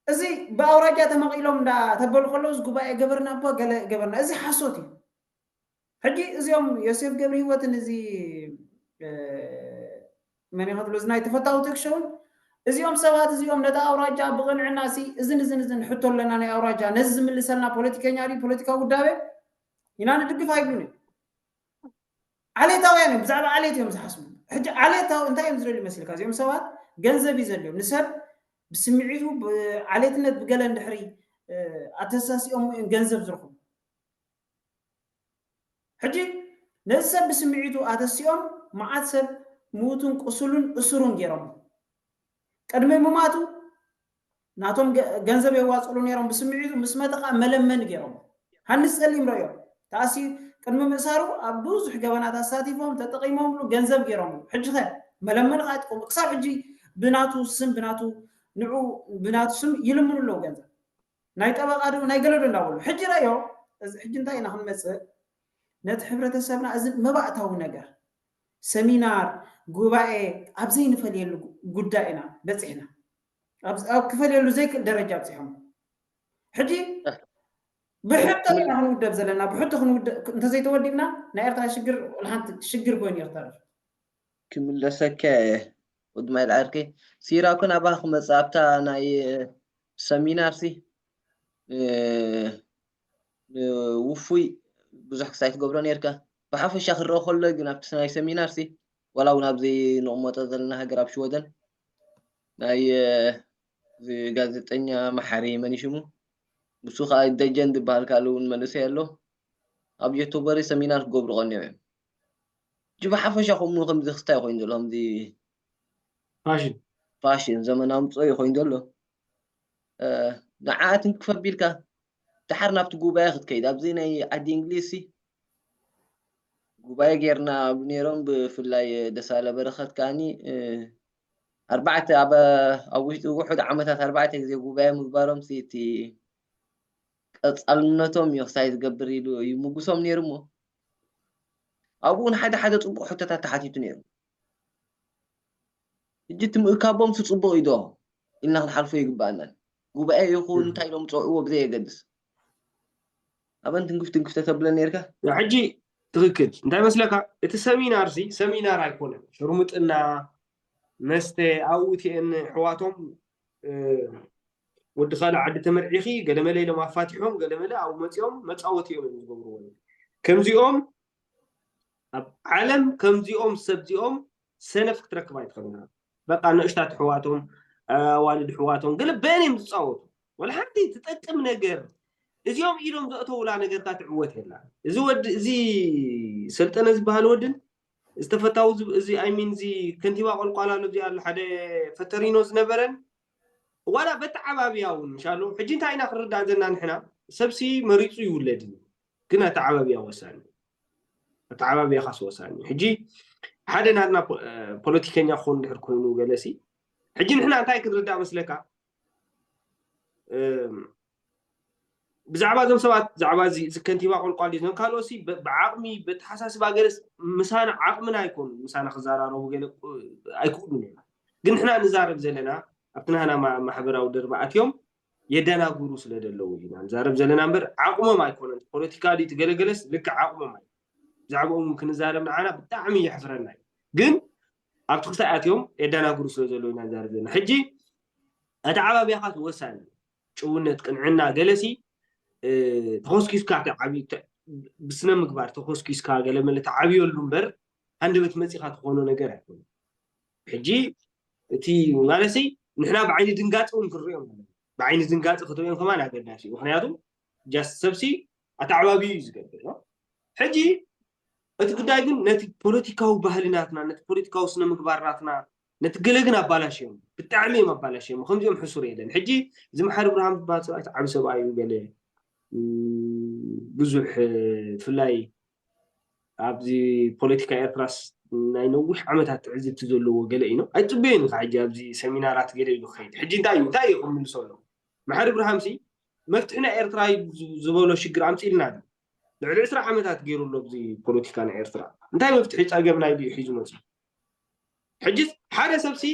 እዚ ብኣውራጃ ተመቂሎም እንዳ ተበሉ ከለውስ ጉባኤ ገበርና እባ ገለ ገበርና እዚ ሓሶት እዩ ሕጂ እዚኦም ዮሴፍ ገብሪ ህይወትን እዚ መን ይኸትሎ እዚ ናይ ተፈታዊ ተክሸውን እዚኦም ሰባት እዚኦም ነቲ ኣውራጃ ብቕንዕና ሲ እዝን እዝን እዝን ሕቶ ኣለና ናይ ኣውራጃ ነዚ ዝምልሰልና ፖለቲከኛ ድዩ ፖለቲካዊ ውዳበ ኢና ንድግፍ ኣይብሉን እዩ ዓሌታውያን እዮም ብዛዕባ ዓሌት እዮም ዝሓስቡ ሕጂ ዓሌታዊ እንታይ እዮም ዝደልዩ መሲልካ እዚኦም ሰባት ገንዘብ እዩ ዘድልዮም ንሰብ ብስምዒቱ ዓሌትነት ብገለ እንድሕሪ ኣተሳሲኦም እዮም ገንዘብ ዝረኽቡ ሕጂ ነዚ ሰብ ብስምዒቱ ኣተሲኦም መዓት ሰብ ምዉትን ቁሱሉን እሱሩን ገይሮሞ ቅድሚ ምማቱ ናቶም ገንዘብ የዋፅሉ ነይሮም ብስምዒቱ ምስ መጠ ከዓ መለመኒ ገይሮሞ ሃንስ ፀሊም ረእዮም ተኣሲ ቅድሚ ምእሳሩ ኣብ ብዙሕ ገበናት ኣሳቲፎም ተጠቂሞምሉ ገንዘብ ገይሮምሉ ሕጂ ከ መለመኒ ከዓ ይጥቀሙ ክሳብ ሕጂ ብናቱ ስም ብናቱ ንዑ ብናቱ ስም ይልምኑ ኣለዉ ገንዘብ ናይ ጠበቃ ዶ ናይ ገለ ዶ እንዳበሉ ሕጂ ረዮ እዚ ሕጂ እንታይ ኢና ክንመፅእ ነቲ ሕብረተሰብና እዚ መባእታዊ ነገር ሰሚናር ጉባኤ ኣብ ዘይንፈልየሉ ጉዳይ ኢና በፂሕና ኣብ ክፈልየሉ ዘይክእል ደረጃ ኣብፂሖም ሕጂ ብሕቶ ኢና ክንውደብ ዘለና ብሕቶ እንተዘይተወዲብና ናይ ኤርትራ ሽግር ሓንቲ ሽግር ኮይኑ ይክተርፍ ክምለሰካ እየ ወድማይ ልዓርከይ ሲራ ኩን ኣባኻ ክመፅእ ኣብታ ናይ ሰሚናር ሲ ውፉይ ብዙሕ ክሳይ ትገብሮ ነርካ ብሓፈሻ ክረአ ከሎ ግን ኣብቲ ናይ ሰሚናር ሲ ዋላ እውን ኣብዚ ንቕመጦ ዘለና ሃገር ኣብ ሽወደን ናይ ጋዜጠኛ መሓሪ መን ሽሙ ንሱ ከዓ ደጀን ዝበሃል ካልእ እውን መንእሰይ ኣሎ ኣብ ዩቱበሪ ሰሚናር ክገብሩ ቀኒዑ እዮም ሕጂ ብሓፈሻ ከምኡ ከምዚ ክስታይ ኮይኑ ዘሎ ከምዚ ፋሽን ፋሽን ዘመን ኣምፅኦ እዩ ኮይኑ ዘሎ። ንዓኣ ትንክፍ ኣቢልካ ድሓር ናብቲ ጉባኤ ክትከይድ ኣብዚ ናይ ዓዲ እንግሊዝ ሲ ጉባኤ ጌርና ነይሮም። ብፍላይ ደሳለ በረኸት ከዓኒ ኣርባዕተ ኣብ ኣብ ውሽጢ ውሑድ ዓመታት ኣርባዕተ ግዜ ጉባኤ ምግባሮም ሲ እቲ ቀፃልነቶም እዩ ክሳይ ዝገብር ኢሉ ይምጉሶም ነይሩ እሞ ኣብኡ እውን ሓደ ሓደ ፅቡቅ ሕቶታት ተሓቲቱ ነይሩ። ሕጂ እቲ ምእካቦም ሲ ፅቡቅ እዩ ዶ ኢልና ክንሓልፎ ይግባኣናን ጉባኤ ይኹን እንታይ ኢሎም ዝፀውዕዎ ብዘየገድስ ኣበን ትንክፍ ትንክፍ ተተብለ ነርካ። ሕጂ ትክክል እንታይ መስለካ እቲ ሰሚናር ሲ ሰሚናር ኣይኮነን። ሽርሙጥና መስተ ኣብኡ እቲአን ኣሕዋቶም ወዲ ካልእ ዓዲ ተመርዒኺ ገለመለ ኢሎም ኣፋቲሖም ገለመለ ኣብኡ መፂኦም መፃወቲ እዮም እዮም ዝገብርዎ። ከምዚኦም ኣብ ዓለም ከምዚኦም ሰብዚኦም ሰነፍ ክትረክብ ኣይትኽእልን። በቃ ንእሽታት ኣሕዋቶም ኣዋልድ ኣሕዋቶም ገለ በአን እዮም ዝፃወቱ። ወላ ሓንቲ ትጠቅም ነገር እዚኦም ኢዶም ዘእተውላ ነገርካ ትዕወት የላ። እዚ ወዲ እዚ ሰልጠነ ዝበሃል ወድን ዝተፈታዊ እዚ ኣይሚን እዚ ከንቲባ ቆልቋል ኣሎ እዚኣ ኣሎ ሓደ ፈተሪኖ ዝነበረን ዋላ በተዓባብያ እውን ምሻሎ ሕጂ እንታይ ኢና ክንርዳእ ዘለና ንሕና ሰብሲ መሪፁ ይውለድ እዩ። ግን ኣተዓባብያ ወሳኒ ኣተዓባብያ ካስ ወሳኒ ሕጂ ሓደ ናትና ፖለቲከኛ ክኾን ድሕር ኮይኑ ገለሲ ሕጂ ንሕና እንታይ ክንርዳእ መስለካ ብዛዕባ እዞም ሰባት ብዛዕባ እዚ ከንቲባ ቆልቋል ዞም ካልኦሲ ብዓቕሚ በተሓሳስባ ገለስ ምሳና ዓቕምና ኣይኮኑ ምሳና ክዘራረቡ ገለ ኣይክእሉን እዮም። ግን ንሕና ንዛረብ ዘለና ኣብቲ ናህና ማሕበራዊ ደርባ ኣትዮም የደናግሩ ስለ ዘለዉ ኢና ንዛረብ ዘለና እምበር ዓቕሞም ኣይኮነን። ፖለቲካ ድዩ ትገለገለስ ልክዕ ዓቕሞም ኣይ ብዛዕባኦም ክንዛረብ ንዓና ብጣዕሚ የሕፍረና እዩ። ግን ኣብቲ ክሳይ ኣትዮም የደናግሩ ስለ ዘለዉ ኢና ንዛረብ ዘለና። ሕጂ ኣተዓባብያኻ ወሳኒ ጭውነት ቅንዕና ገለሲ ተኾስኪስካ ዓብዩ ብስነ ምግባር ተኾስኪስካ ገለ መለ ተዓብየሉ እምበር ሃንደበት መፂኻ ትኾኖ ነገር ኣይኮነ። ሕጂ እቲ ማለሲ ንሕና ብዓይኒ ድንጋፂ እውን ክንሪኦም ብዓይኒ ድንጋፂ ክትሪኦም ከማን ኣገዳሲ እዩ። ምክንያቱ ጃስት ሰብሲ ኣተዓባብዩ እዩ ዝገብር ነው። ሕጂ እቲ ጉዳይ ግን ነቲ ፖለቲካዊ ባህሊ ናትና ነቲ ፖለቲካዊ ስነ ምግባር ናትና ነቲ ገለ ግን ኣባላሽዮም ብጣዕሚ እዮም ኣባላሽዮም። ከምዚኦም ሕሱር የለን። ሕጂ እዚ መሓሪ ብርሃን ዝበሃል ሰብኣይ ዓቢ ሰብኣይ እዩ ገለ ብዙሕ ብፍላይ ኣብዚ ፖለቲካ ኤርትራስ ናይ ነዊሕ ዓመታት ትዕዝብቲ ዘለዎ ገለ እዩ። ኣይፅበዮን ኢኻ ሕጂ ኣብዚ ሰሚናራት ገለ ኢሉ ክኸይድ። ሕጂ እንታይ እዩ እንታይ እዩ ክምልሶ ኣሎ? መሓሪ ብርሃምሲ መፍትሒ ናይ ኤርትራ እዩ ዝበሎ ሽግር ኣምፂልና ኣሎ። ልዕሊ ዕስራ ዓመታት ገይሩ ኣሎ ኣብዚ ፖለቲካ ናይ ኤርትራ። እንታይ መፍትሒ ፀገም ናይ ድዩ ሒዙ መፅኡ? ሕጂ ሓደ ሰብሲ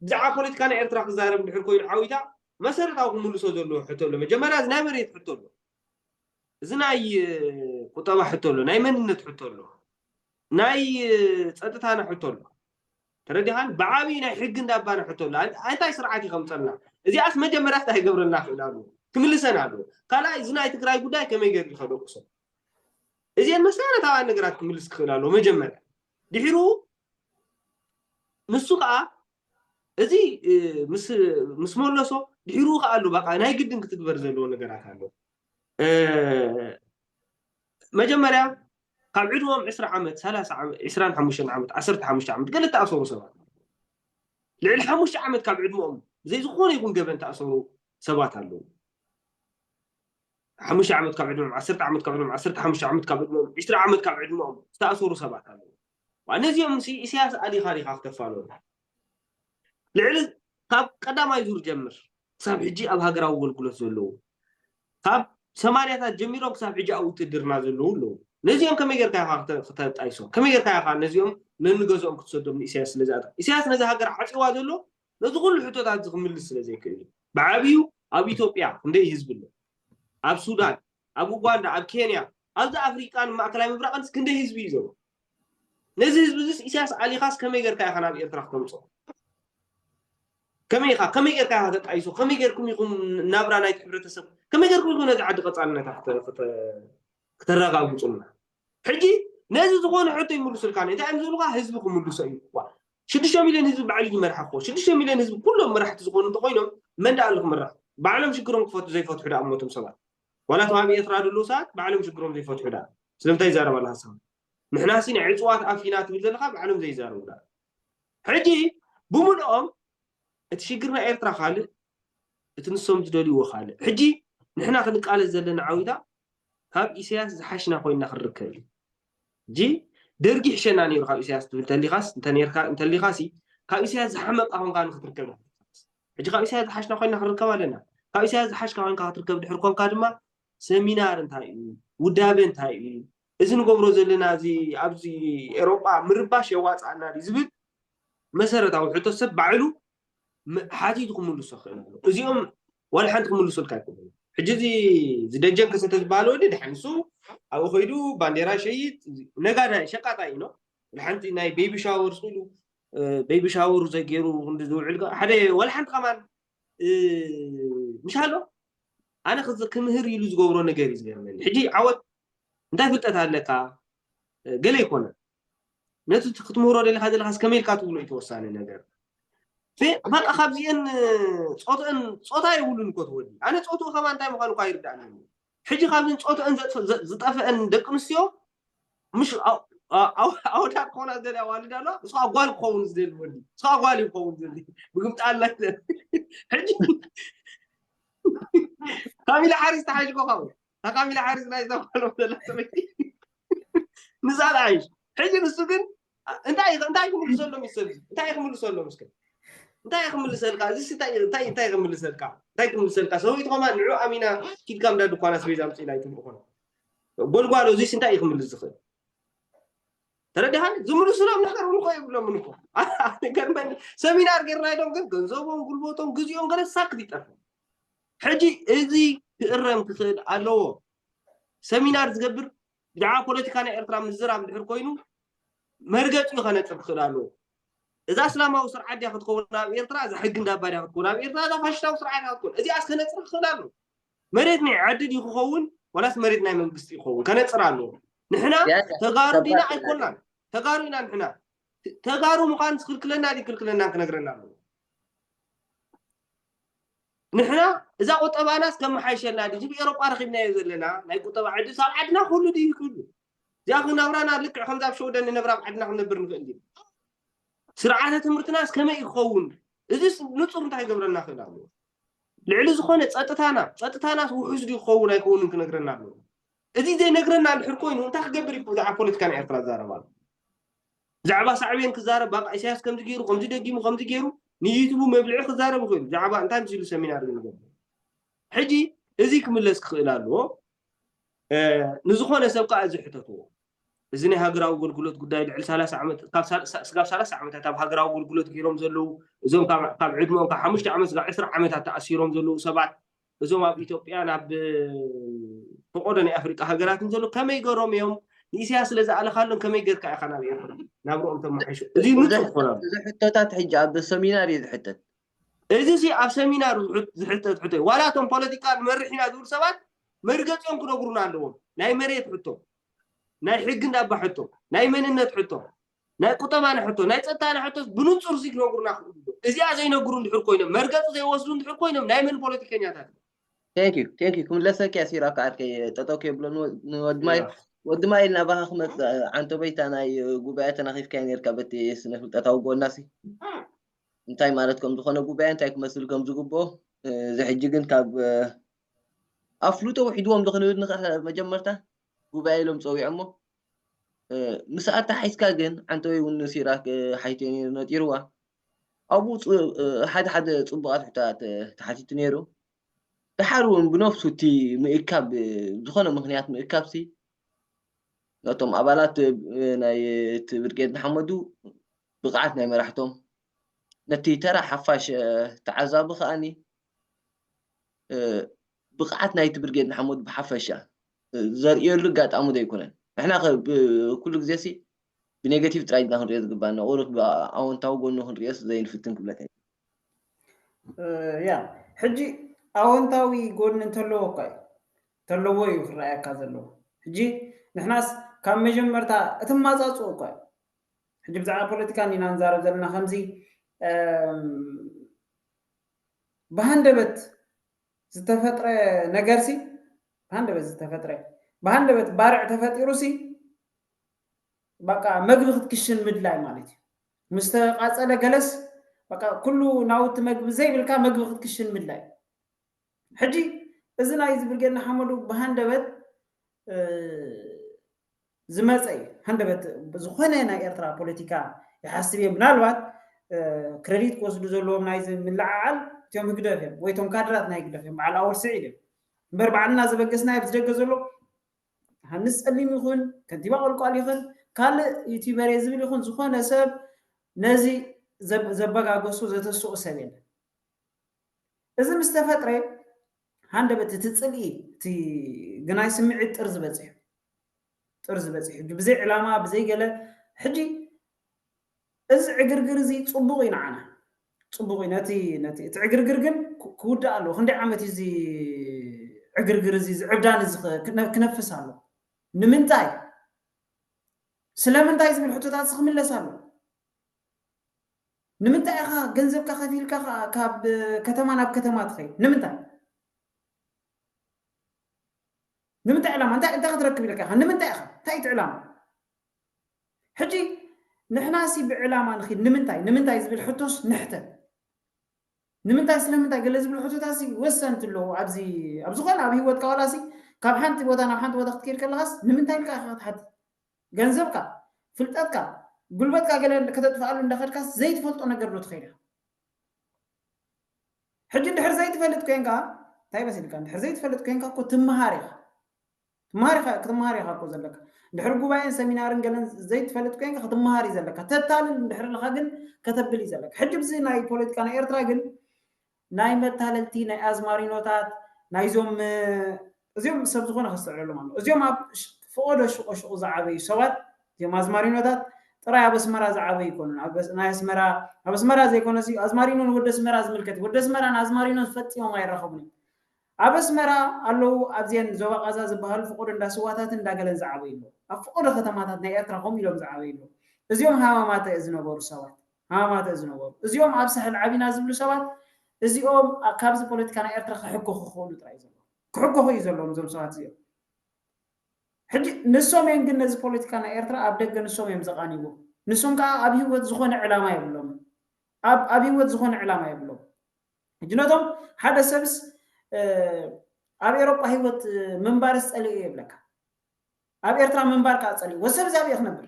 ብዛዕባ ፖለቲካ ናይ ኤርትራ ክዛረብ እንድሕር ኮይኑ ዓዊታ መሰረታዊ ክምልሶ ዘለዎ ሕቶ ኣሎ። መጀመርያ እዚ ናይ መሬት ሕቶ ኣሎ። እዚ ናይ ቁጠባ ሕቶ ኣሎ፣ ናይ መንነት ሕቶ ኣሎ፣ ናይ ፀጥታና ሕቶ ኣሎ። ተረዲኻን ብዓብዪ ናይ ሕጊ እንዳባና ሕቶ ኣሎ። ኣንታይ ስርዓት ይኸምፀልና? እዚኣስ መጀመርያ እንታይ ይገብረልና ክእል ኣለዎ፣ ክምልሰን ኣለዎ። ካልኣይ እዚ ናይ ትግራይ ጉዳይ ከመይ ገይሩ ይኸደቁሶ? እዚአን መሰረታውያን ነገራት ክምልስ ክኽእል ኣለዎ መጀመርያ። ድሒሩ ንሱ ከዓ እዚ ምስ መለሶ ድሒሩ ከዓ ኣሎ በቃ ናይ ግድን ክትግበር ዘለዎ ነገራት ኣሎ። መጀመርያ ካብ ዕድመኦም ዕስራ ዓመት ሰላሳ ዓመት ዕስራን ሓሙሽተን ዓመት ዓሰርተ ሓሙሽተ ዓመት ገለ ተኣሰሩ ሰባት ልዕሊ ሓሙሽተ ዓመት ካብ ዕድመኦም ብዘይ ዝኾነ ይኹን ገበን ተኣሰሩ ሰባት ኣለዉ። ሓሙሽተ ዓመት ካብ ዕድመኦም ዓሰርተ ዓመት ካብ ዕድመኦም ዓሰርተ ሓሙሽተ ዓመት ካብ ዕድመኦም ዕስራ ዓመት ካብ ዕድመኦም ዝተኣሰሩ ሰባት ኣለዉ። ነዚኦም ሲ ኢሳያስ ኣሊኻ ዲኻ ክተፋለሉ? ልዕሊ ካብ ቀዳማይ ዙር ጀምር ክሳብ ሕጂ ኣብ ሃገራዊ ኣገልግሎት ዘለዉ ካብ ሰማንያታት ጀሚሮም ክሳብ ሕጂ ኣብ ውትድርና ዘለዉ ኣለዉ። ነዚኦም ከመይ ጌርካ ኢኻ ክተጣይሶም? ከመይ ጌርካ ኢኻ ነዚኦም ነንገዝኦም ክትሰዶም ንኢሳያስ ስለ ዝኣታ? ኢሳያስ ነዚ ሃገር ዓፂዋ ዘሎ ነዚ ኩሉ ሕቶታት እዚ ክምልስ ስለ ዘይክእል እዩ። ብዓብዩ ኣብ ኢትዮጵያ ክንደይ ህዝቢ ኣሎ? ኣብ ሱዳን፣ ኣብ ኡጋንዳ፣ ኣብ ኬንያ፣ ኣብዚ ኣፍሪቃን ማእከላይ ምብራቕን ክንደይ ህዝቢ እዩ ዘሎ? ነዚ ህዝቢ እዚስ ኢሳያስ ኣሊኻስ ከመይ ጌርካ ኢኻ ናብ ኤርትራ ክተምፅኦ? ከመይ ኢኻ ከመይ ጌርካ ኢኻ ተጣይሶ? ከመይ ጌርኩም ኢኹም ናብራ ናይቲ ሕብረተሰብ ከመይ ጌርኩም ኢኹም ነዚ ዓዲ ቀፃልነታ ክተረጋግፁልና? ሕጂ ነዚ ዝኾነ ሕቶ ይምልሱልካ እንታይ እዮም ዝብሉካ? ህዝቢ ክምልሶ እዩ። ሽዱሽተ ሚልዮን ህዝቢ ባዕሉ ዝመርሓ እኮ ሽዱሽተ ሚልዮን ህዝቢ ኩሎም መራሕቲ ዝኾኑ እንተኮይኖም መን ደኣ ኣሎ ክምራሕ? ባዕሎም ሽግሮም ክፈቱ ዘይፈትሑ ደኣ እሞቶም ሰባት ዋላ ተባቢ ኤርትራ ደለዉ ሰባት ባዕሎም ሽግሮም ዘይፈትሑ ደኣ ስለምንታይ ይዛረብ ኣላ ሃሳብ ንሕናሲ ናይ ዕፅዋት ኣፊና ትብል ዘለካ ባዕሎም ዘይዛረቡና። ሕጂ ብምልኦም እቲ ሽግር ናይ ኤርትራ ካልእ፣ እቲ ንሶም ዝደልይዎ ካልእ። ሕጂ ንሕና ክንቃለስ ዘለና ዓዊታ ካብ ኢሳያስ ዝሓሽና ኮይንና ክንርከብ እዩ። ሕጂ ደርጊ ይሕሸና ነይሩ ካብ ኢሳያስ ትብል እንተሊኻስ እንተነርካ እንተሊኻሲ ካብ ኢሳያስ ዝሓመቃ ኮንካ ንክትርከብ። ሕጂ ካብ ኢሳያስ ዝሓሽና ኮይንና ክንርከብ ኣለና። ካብ ኢሳያስ ዝሓሽካ ኮይንካ ክትርከብ ድሕር ኮንካ ድማ ሰሚናር እንታይ እዩ፣ ውዳበ እንታይ እዩ፣ እዚ ንገብሮ ዘለና እዚ ኣብዚ ኤሮጳ ምርባሽ የዋፅኣና ድዩ ዝብል መሰረታዊ ሕቶ ሰብ ባዕሉ ሓቲቱ ክምልሶ ክእል ኣሎ። እዚኦም ዋላ ሓንቲ ክምልሱልካ ኣይክእሉ። ሕጂ እዚ ደጀን ከሰተ ዝበሃል ወዲ ድሓን ንሱ ኣብኡ ከይዱ ባንዴራ ሸይጥ ነጋዳይ ሸቃጣይ እዩ። ሓንቲ ናይ ቤቢ ሻወር ስሉ ቤቢ ሻወር ዘይገይሩ ክንዲ ዝውዕል ሓደ ዋላ ሓንቲ ከማን ምሽ ኣሎ ኣነ ክምህር ኢሉ ዝገብሮ ነገር እዩ ዝገርመኒ። ሕጂ ዓወት እንታይ ፍልጠት ኣለካ ገለ ይኮነ ነቲ ክትምህሮ ደለካ ዘለካስ ከመይ ኢልካ ትብሎ እዩ ተወሳኒ ነገር። በቃ ካብዚአን ፆትአን ፆታ የብሉን እኮ ትወዲ ኣነ ፆትኡ ከማ እንታይ ምኳኑ እኳ ይርዳእኒ። ሕጂ ካብዘን ፆትአን ዝጠፍአን ደቂ ኣንስትዮ ምሽ ኣወዳት ክኾና ዝደሊ ኣዋልድ ኣሎ። እሱ ጓል ክኸውን ዝደሊ ወዲ እሱ ጓል ክኸውን ዝደሊ ብግምጣ ኣላ። ሕጂ ካሚላ ሓሪስ ተሓሽኮ ካብኡ ካሚላ ሓሪስ ናይ ዝተባህሎ ዘላ ሰበይቲ ንሳ ተሓይሽ። ሕጂ ንሱ ግን እንታይ እንታይ ክምልሰሎም ይሰብ እንታይ ክምልሰሎም እስከ እንታይ ክምልሰልካ እዚ እንታይ እንታይ ክምልሰልካ እንታይ ክምልሰልካ ሰበይቱ ከማን ንዑ ኣሚና ኪድካ ምዳ ድኳና ስቤዛ ምፅኢላ ይትብሉ ኮነ ጎልጓሎ እዚስ እንታይ ክምልስ ዝኽእል ተረዲኻኒ ዝምልሱሎም ነገር እውን እኮ የብሎምን እኮ ገርመኒ ሰሚናር ገርና ኢሎም ግን ገንዘቦም ጉልበቶም ግዜኦም ገለ ሳክት ይጠፍእ ሕጂ እዚ ክእረም ክኽእል ኣለዎ ሰሚናር ዝገብር ብዛዕባ ፖለቲካ ናይ ኤርትራ ምዝራብ ድሕር ኮይኑ መርገፂ ከነፅር ክኽእል ኣለዎ እዛ እስላማዊ ስርዓት ድያ ክትከውን ኣብ ኤርትራ እዛ ሕጊ እንዳባ ድያ ክትከውን ኣብ ኤርትራ እዛ ፋሽስታዊ ስርዓት ድያ ክትከውን እዚኣስ ከነፅር ክኽእል ኣለዎ መሬት ናይ ዓዲ ድዩ ክኸውን ዋላስ መሬት ናይ መንግስቲ ይኸውን ከነፅር ኣለዎ ንሕና ተጋሩ ዲና ኣይኮናን ተጋሩ ኢና ንሕና ተጋሩ ምዃን ዝክልክለና ድዩ ክልክለና ክነግረና ኣለዎ ንሕና እዛ ቁጠባናስ ከመሓይሸልና ድዩ ኤሮጳ ረኪብናዮ ዘለና ናይ ቁጠባ ዕድል ሳብ ዓድና ክህሉ ድዩ ክህሉ እዚኣ ክናብራና ልክዕ ከምዛ ኣብ ሸወደን ንነብራ ኣብ ዓድና ክንነብር ንኽእል ድዩ ስርዓተ ትምህርትናስ ከመይ ክኸውን እዚስ ንፁር እንታይ ክገብረና ክእል ኣለዎ ልዕሊ ዝኾነ ፀጥታና ፀጥታናስ ውሑስ ድዩ ክኸውን ኣይከውንን ክነግረና ኣለዎ እዚ ዘይነግረና ድሕር ኮይኑ እንታይ ክገብር እዩ ብዛዕባ ፖለቲካ ናይ ኤርትራ ዝዛረብ ኣሎ ብዛዕባ ሳዕቤን ክዛረብ ባቃ ኢሳያስ ከምዚ ገይሩ ከምዚ ደጊሙ ከምዚ ገይሩ ንዩቱቡ መብልዒ ክዛረብ ይኽእል ብዛዕባ እንታይ ምስ ኢሉ ሰሚናር ዝንገብር ሕጂ እዚ ክምለስ ክኽእል ኣለዎ ንዝኾነ ሰብ ከዓ እዚ ሕተትዎ እዚ ናይ ሃገራዊ ኣገልግሎት ጉዳይ ልዕሊ ሰላሳ ዓመት ስጋብ ሰላሳ ዓመታት ኣብ ሃገራዊ ኣገልግሎት ገይሮም ዘለዉ እዞም ካብ ዕድመኦም ካብ ሓሙሽተ ዓመት ስጋብ ዕስራ ዓመታት ተኣሲሮም ዘለዉ ሰባት እዞም ኣብ ኢትዮጵያን ኣብ ፈቆዶ ናይ ኣፍሪቃ ሃገራትን ዘሎ ከመይ ገሮም እዮም ንኢሳያስ ስለ ዝኣለኻሎም ከመይ ገርካ ኢኻ ናብ ኤርትራ ናብርኦም ተመሓይሾ እዚ ንፁር ክኾና እዚ ሕቶታት ሕጂ ኣብ ሰሚናር እዩ ዝሕተት እዚ ሲ ኣብ ሰሚናር ዝሕተት ሕቶ ዋላ እቶም ፖለቲካ ንመርሕ ኢና ዝብሉ ሰባት መርገፂኦም ክነግሩና ኣለዎም ናይ መሬት ሕቶ ናይ ሕጊ እንዳባ ሕቶ ናይ መንነት ሕቶ ናይ ቁጠባና ሕቶ ናይ ፀጥታና ሕቶ ብንፁር ሲ ክነግሩና ክእሉ እዚኣ ዘይነግሩ እንድሕር ኮይኖም መርገፂ ዘይወስዱ እንድሕር ኮይኖም ናይ መን ፖለቲከኛታት ቴንክ ዩ ቴንክ ዩ ክምለሰኪ እያ ሲራክ ዓርከይ ጠጠው ከይብሎ ንወድማይ ወድማይ ኢልና ባኻ ክመፅእ ዓንተበይታ ናይ ጉባኤ ተናኺፍካዮ ነርካ በቲ ስነ ፍልጠታዊ ጎና ሲ እንታይ ማለት ከም ዝኾነ ጉባኤ እንታይ ክመስል ከም ዝግብኦ እዚ ሕጂ ግን ካብ ኣፍልጦ ውሒድዎም ዶ ክንብል ንኽእል መጀመርታ ጉባኤ ኢሎም ፀዊዖሞ ምስ ኣተሓሒዝካ ግን ዓንተወይ እውን ሲራክ ሓይቴ ነጢርዋ ኣብኡ ሓደ ሓደ ፅቡቓት ሕቶታት ተሓቲቱ ነይሩ ደሓር እውን ብነፍሱ እቲ ምእካብ ዝኾነ ምክንያት ምእካብ ሲ ነቶም ኣባላት ናይ እቲ ብርጌድ ንሓመዱ ብቕዓት ናይ መራሕቶም ነቲ ተራ ሓፋሽ ተዓዛቢ ከኣኒ ብቕዓት ናይቲ ብርጌድ ንሓመዱ ብሓፈሻ ዘርእየሉ ኣጋጣሚ ዘይኮነን ንሕና ኩሉ ግዜ ሲ ብኔጋቲቭ ጥራይ ኢና ክንሪኦ ዝግባና ቁሩብ ብኣወንታዊ ጎኑ ክንሪኦስ ዘይንፍትን ክብለካ ያ ሕጂ ኣወንታዊ ጎኒ እንተለዎ እኳ እዩ እንተለዎ እዩ ክረኣየካ ዘለዎ ሕጂ ንሕናስ ካብ መጀመርታ እቲ ማፃፅኡ እኳ እዩ ሕጂ ብዛዕባ ፖለቲካ ኢና ንዛረብ ዘለና ከምዚ ብሃንደበት ዝተፈጥረ ነገር ሲ ብሃንደበት ዝተፈጥረ ብሃንደበት ባርዕ ተፈጢሩ ሲ በቃ መግቢ ክትክሽን ምድላይ ማለት እዩ። ምስ ተቓጸለ ገለስ በቃ ኩሉ ናውቲ መግቢ ዘይብልካ መግቢ ክትክሽን ምድላይ። ሕጂ እዚ ናይዚ ብርጌድ ንሓመዱ ብሃንደበት ዝመፀ እዩ። ሃንደበት ዝኾነ ናይ ኤርትራ ፖለቲካ ይሓስብ እየ። ምናልባት ክረዲት ክወስዱ ዘለዎም ናይዚ ምልዓዓል እቲኦም ህግደፍ እዮም ወይ እቶም ካድራት ናይ ህግደፍ እዮም፣ በዓል ኣወል ስዒድ እዮም። እምበር ባዕልና ዘበገስናዮ ኣብዚ ደገ ዘሎ ሃንስ ጸሊም ይኹን ከንቲባ ቆልቋል ይኹን ካልእ ዩቲበር እየ ዝብል ይኹን ዝኾነ ሰብ ነዚ ዘበጋገሱ ዘተስኡ ሰብ የለን። እዚ ምስ ተፈጥረ ሃንደበት እቲ ጽልኢ እቲ ግናይ ስምዒት ጥር ዝበጽሕ ጥር ዝበጽሕ ብዘይ ዕላማ ብዘይ ገለ ሕጂ እዚ ዕግርግር እዚ ጽቡቕ እዩ ንዓና ጽቡቕ እዩ ነቲ ነቲ እቲ ዕግርግር ግን ክውዳእ ኣለዎ። ክንደይ ዓመት እዩ እዚ ዕግርግር እዚ ዝዕብዳን እዚ ክነፍስ ኣሎ? ንምንታይ ስለምንታይ ዝብል ሕቶታት ክምለስ ኣሎ? ንምንታይ ኢኻ ገንዘብካ ከፊልካ ካብ ከተማ ናብ ከተማ ትኸይድ? ንምንታይ ንምንታይ ዕላማ እንታይ እንታይ ክትረክብ ኢልካ ኢኻ? ንምንታይ ኢኻ? እንታይ እቲ ዕላማ? ሕጂ ንሕና ሲ ብዕላማ ንኺድ ንምንታይ ንምንታይ ዝብል ሕቶስ ንሕተት። ንምንታይ ስለምንታይ ገለ ዝብሉ ሕቶታት ሲ ወሰንቲ ኣለዉ። ኣብዚ ኣብ ዝኾነ ኣብ ህይወትካ ዋላ ሲ ካብ ሓንቲ ቦታ ናብ ሓንቲ ቦታ ክትከይድ ከለኻስ ንምንታይ ኢልካ ኢኻ ክትሓትት? ገንዘብካ፣ ፍልጠትካ፣ ጉልበትካ ገለ ከተጥፍኣሉ እንዳኸድካስ ዘይትፈልጦ ነገር ዶ ትኸይድ ኢኻ? ሕጂ እንድሕር ዘይትፈልጥ ኮንካ እንታይ መሲልካ? እንድሕር ዘይትፈልጥ ኮንካ እኮ ትመሃር ኢኻ። ትመሃር ኢኻ ክትመሃር ኢኻ እኮ ዘለካ። እንድሕር ጉባኤን ሰሚናርን ገለን ዘይትፈልጥ ኮንካ ክትመሃር እዩ ዘለካ። ተታልል እንድሕር ኣለኻ ግን ከተብል እዩ ዘለካ። ሕጂ ብዚ ናይ ፖለቲካ ናይ ኤርትራ ግን ናይ መታለልቲ ናይ ኣዝማሪኖታት ናይዞም እዚኦም ሰብ ዝኾነ ከስተውዕለሎም ኣሎ። እዚኦም ኣብ ፈቐዶ ሽቆሽቁ ዝዓበዩ ሰባት እዚኦም ኣዝማሪኖታት ጥራይ ኣብ ኣስመራ ዝዓበዩ ይኮኑን። ናይ ኣስመራ ኣብ ኣስመራ ዘይኮነ ኣዝማሪኖ ንወዲ ኣስመራ ዝምልከት ወዲ ኣስመራ ንኣዝማሪኖ ፈጺሞም ኣይራኸቡን እዮም። ኣብ ኣስመራ ኣለዉ ኣብዚአን ዞባ ቃዛ ዝበሃሉ ፈቐዶ እንዳ ስዋታትን እንዳገለን ዝዓበዩ ኣለዉ። ኣብ ፈቐዶ ከተማታት ናይ ኤርትራ ከምኡ ኢሎም ዝዓበዩ ኣለዉ። እዚኦም ሃማማተ ዝነበሩ ሰባት ሃማማተ ዝነበሩ እዚኦም ኣብ ሳሕል ዓቢና ዝብሉ ሰባት እዚኦም ካብዚ ፖለቲካ ናይ ኤርትራ ክሕኮኹ ክኽእሉ ጥራይ ዘለዎም ክሕኮኹ እዩ ዘለዎም እዞም ሰባት እዚኦም። ሕጂ ንሶም እዮም ግን ነዚ ፖለቲካ ናይ ኤርትራ ኣብ ደገ ንሶም እዮም ዘቓንይዎ። ንሶም ከዓ ኣብ ህይወት ዝኾነ ዕላማ የብሎም ኣብ ኣብ ህይወት ዝኾነ ዕላማ የብሎም። ሕጂ ነቶም ሓደ ሰብስ ኣብ ኤሮጳ ህይወት ምንባርስ ጸሊኡ የብለካ ኣብ ኤርትራ ምንባር ከዓ ጸሊእዎ። ሰብ እዚ ኣበይ ክነብር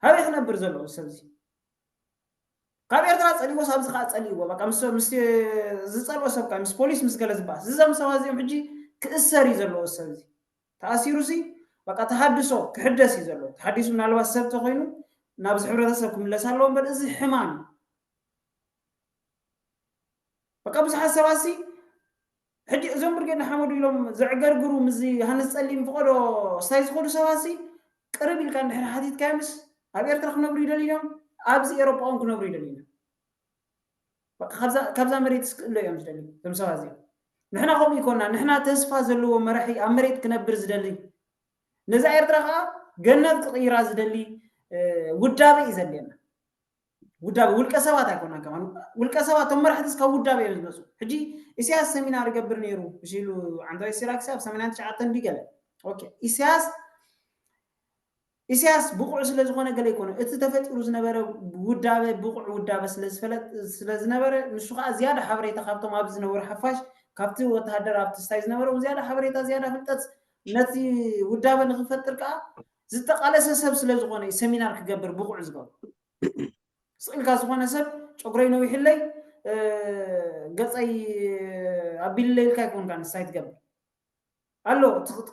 ኣበይ ክነብር ዘለዎ ሰብ እዚ ካብ ኤርትራ ጸሊእዎስ ኣብዚ ከዓ ጸሊእዎ በቃ ምስ ምስ ዝጸልኦ ሰብ ከዓ ምስ ፖሊስ ምስ ገለ ዝበኣስ እዞም ሰባት እዚኦም ሕጂ ክእሰር እዩ ዘለዎ ሰብ እዚ ተኣሲሩ ሲ በቃ ተሃድሶ ክሕደስ እዩ ዘለዎ ተሓዲሱ ምናልባት ሰብ ተኮይኑ ናብዚ ሕብረተሰብ ክምለስ ኣለዎ እምበር እዚ ሕማም እዩ በቃ ብዙሓት ሰባት ሲ ሕጂ እዞም ብርጌድ ንሓመዱ ኢሎም ዘዕገርግሩ ምስ ሃንስ ጸሊም ፍቐዶ ስታይ ዝኸዱ ሰባት ሲ ቅርብ ኢልካ እንድሕር ሓቲትካዮምስ ኣብ ኤርትራ ክነብሩ ይደልዩ እዮም ኣብዚ ኤሮጳ እውን ክነብሩ ይደልዩ እዮም በቃ ካብዛ መሬት ስክእሎ እዮም ዝደልዩ እዞም ሰባት እዚኦም ንሕና ከምኡ ይኮና ንሕና ተስፋ ዘለዎ መራሒ ኣብ መሬት ክነብር ዝደሊ ነዛ ኤርትራ ከዓ ገነት ክቕይራ ዝደሊ ውዳበ እዩ ዘድልየና ውዳበ ውልቀ ሰባት ኣይኮናን ከማን ውልቀ ሰባት እቶም መራሕቲ እስካብ ውዳበ እዮም ዝመፁ ሕጂ ኢሳያስ ሰሚናር ይገብር ነይሩ እሺ ኢሉ ዓንታዊ ሲራክሲ ኣብ ሰማንያን ትሽዓተን ድዩ ገለ ኦኬ ኢሳያስ ኢሳያስ ብቑዕ ስለ ዝኾነ ገለ ኣይኮነ እቲ ተፈጢሩ ዝነበረ ውዳበ ብቑዕ ውዳበ ስለዝፈለጥ ስለዝነበረ ንሱ ከዓ ዝያዳ ሓበሬታ ካብቶም ኣብዚ ዝነበሩ ሓፋሽ ካብቲ ወተሃደር ኣብቲ ስታይ ዝነበረ ዝያዳ ሓበሬታ ዝያዳ ፍልጠት ነቲ ውዳበ ንክፈጥር ከዓ ዝተቃለሰ ሰብ ስለ ዝኾነ እዩ ሰሚናር ክገብር ብቑዕ ዝገብር ስቕ ኢልካ ዝኾነ ሰብ ጨጉረይ ነዊሕለይ ገፀይ ኣቢልለይ ኢልካ ኣይኮንካ ንስታይ ትገብር ኣሎ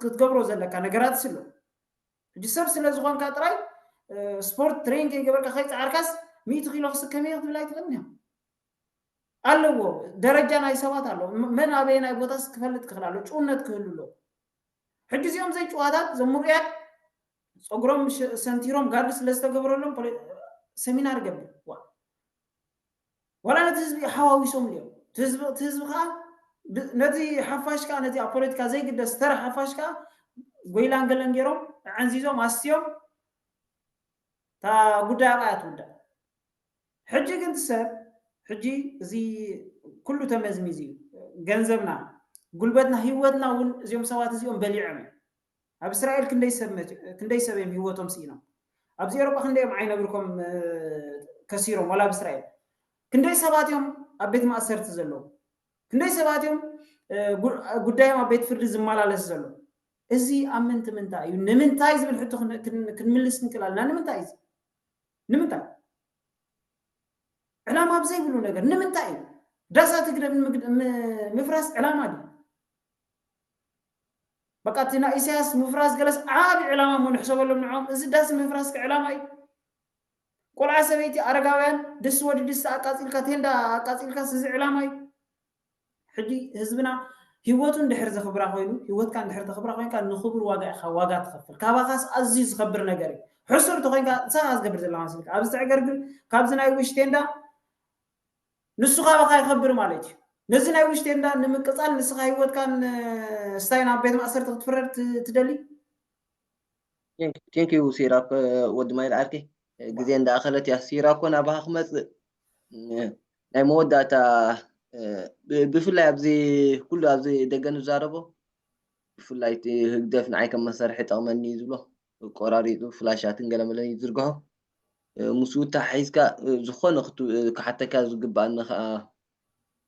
ክትገብሮ ዘለካ ነገራት ስሎ ሕጂ ሰብ ስለ ዝኾንካ ጥራይ ስፖርት ትሬን ከይገበርካ ከይፀዓርካስ ሚእቲ ኪሎ ክስከም እየ ክትብል ኣይትኽእልን እያ ኣለዎ ደረጃ ናይ ሰባት ኣሎ መን ኣበየ ናይ ቦታስ ክፈልጥ ክኽእል ኣሎ ጭውነት ክህሉ ኣሎ ሕጂ እዚኦም ዘይጭዋታት እዞም ምሩያት ፀጉሮም ሰንቲሮም ጋርድ ስለ ዝተገበረሎም ሰሚናር ገብር ዋላ ነቲ ህዝቢ ሓዋዊሶም ድዮም እቲ ህዝቢ ከዓ ነቲ ሓፋሽ ከዓ ነቲ ኣብ ፖለቲካ ዘይግደስ ተራ ሓፋሽ ከዓ ጎይላን ገለን ገይሮም ኣዕንዚዞም ኣስትዮም እታ ጉዳይ ኣብኣ ትውዳእ ሕጂ ግን ሰብ ሕጂ እዚ ኩሉ ተመዝሚዝ እዩ ገንዘብና ጉልበትና ህይወትና እውን እዚኦም ሰባት እዚኦም በሊዖም እዮም ኣብ እስራኤል ክንደይ ሰብ እዮም ህይወቶም ስኢኖም ኣብዚ ኤውሮጳ ክንደይ እዮም ዓይነ ብርኮም ከሲሮም፣ ዋላ ኣብ እስራኤል ክንደይ ሰባት እዮም ኣብ ቤት ማእሰርቲ ዘለዉ፣ ክንደይ ሰባት እዮም ጉዳዮም ኣብ ቤት ፍርዲ ዝመላለስ ዘሎ። እዚ ኣብ ምንቲ ምንታይ እዩ? ንምንታይ ዝብል ሕቶ ክንምልስ ክንክእል ኣለና። ንምንታይ እዚ? ንምንታይ ዕላማ ብዘይብሉ ነገር ንምንታይ እዩ? ዳሳት ህግደፍ ምፍራስ ዕላማ ድዩ? በቃ እቲ ናይ ኢሳያስ ምፍራስ ገለስ ዓቢ ዕላማ እሞ ንሕሰበሎም ንዕኦም። እዚ ዳስ ምፍራስ ከ ዕላማ እዩ? ቆልዓ ሰበይቲ ኣረጋውያን ድስ ወዲ ድስ ኣቃጺልካ ቴንዳ ኣቃጺልካ እዚ ዕላማ እዩ? ሕጂ ህዝብና ህይወቱ እንድሕር ዘኽብራ ኮይኑ፣ ህይወትካ እንድሕር ተኽብራ ኮይንካ ንኽቡር ዋጋ ኢኻ ዋጋ ትኸፍል። ካባኻስ ኣዝዩ ዝኸብር ነገር እዩ። ሕሱር ተኮይንካ ንስኻ ዝገብር ዘለኻ መስልካ ኣብዚ ተዕገርግር ካብዚ ናይ ውሽ ቴንዳ ንሱ ካባኻ ይኸብር ማለት እዩ። ነዚ ናይ ውሽ ቴንዳ ንምቅጻል ንስኻ ህይወትካን ስታይ ናብ ቤት ማእሰርቲ ክትፍረድ ትደሊ? ቴንክ ዩ ሲራክ ወዲ ማይል ዓርከይ፣ ግዜ እንዳኣኸለት እያ። ሲራኮ ናባኻ ክመፅእ ናይ መወዳእታ ብፍላይ ኣብዚ ኩሉ ኣብዚ ደገ ንዛረቦ ብፍላይ እቲ ህግደፍ ንዓይ ከም መሳርሒ ጠቕመኒ እዩ ዝብሎ ቆራሪፁ ፍላሻትን ገለመለን እዩ ዝርግሖ። ምስኡ ተሓሒዝካ ዝኾነ ክሓተካ ዝግባኣኒ ከዓ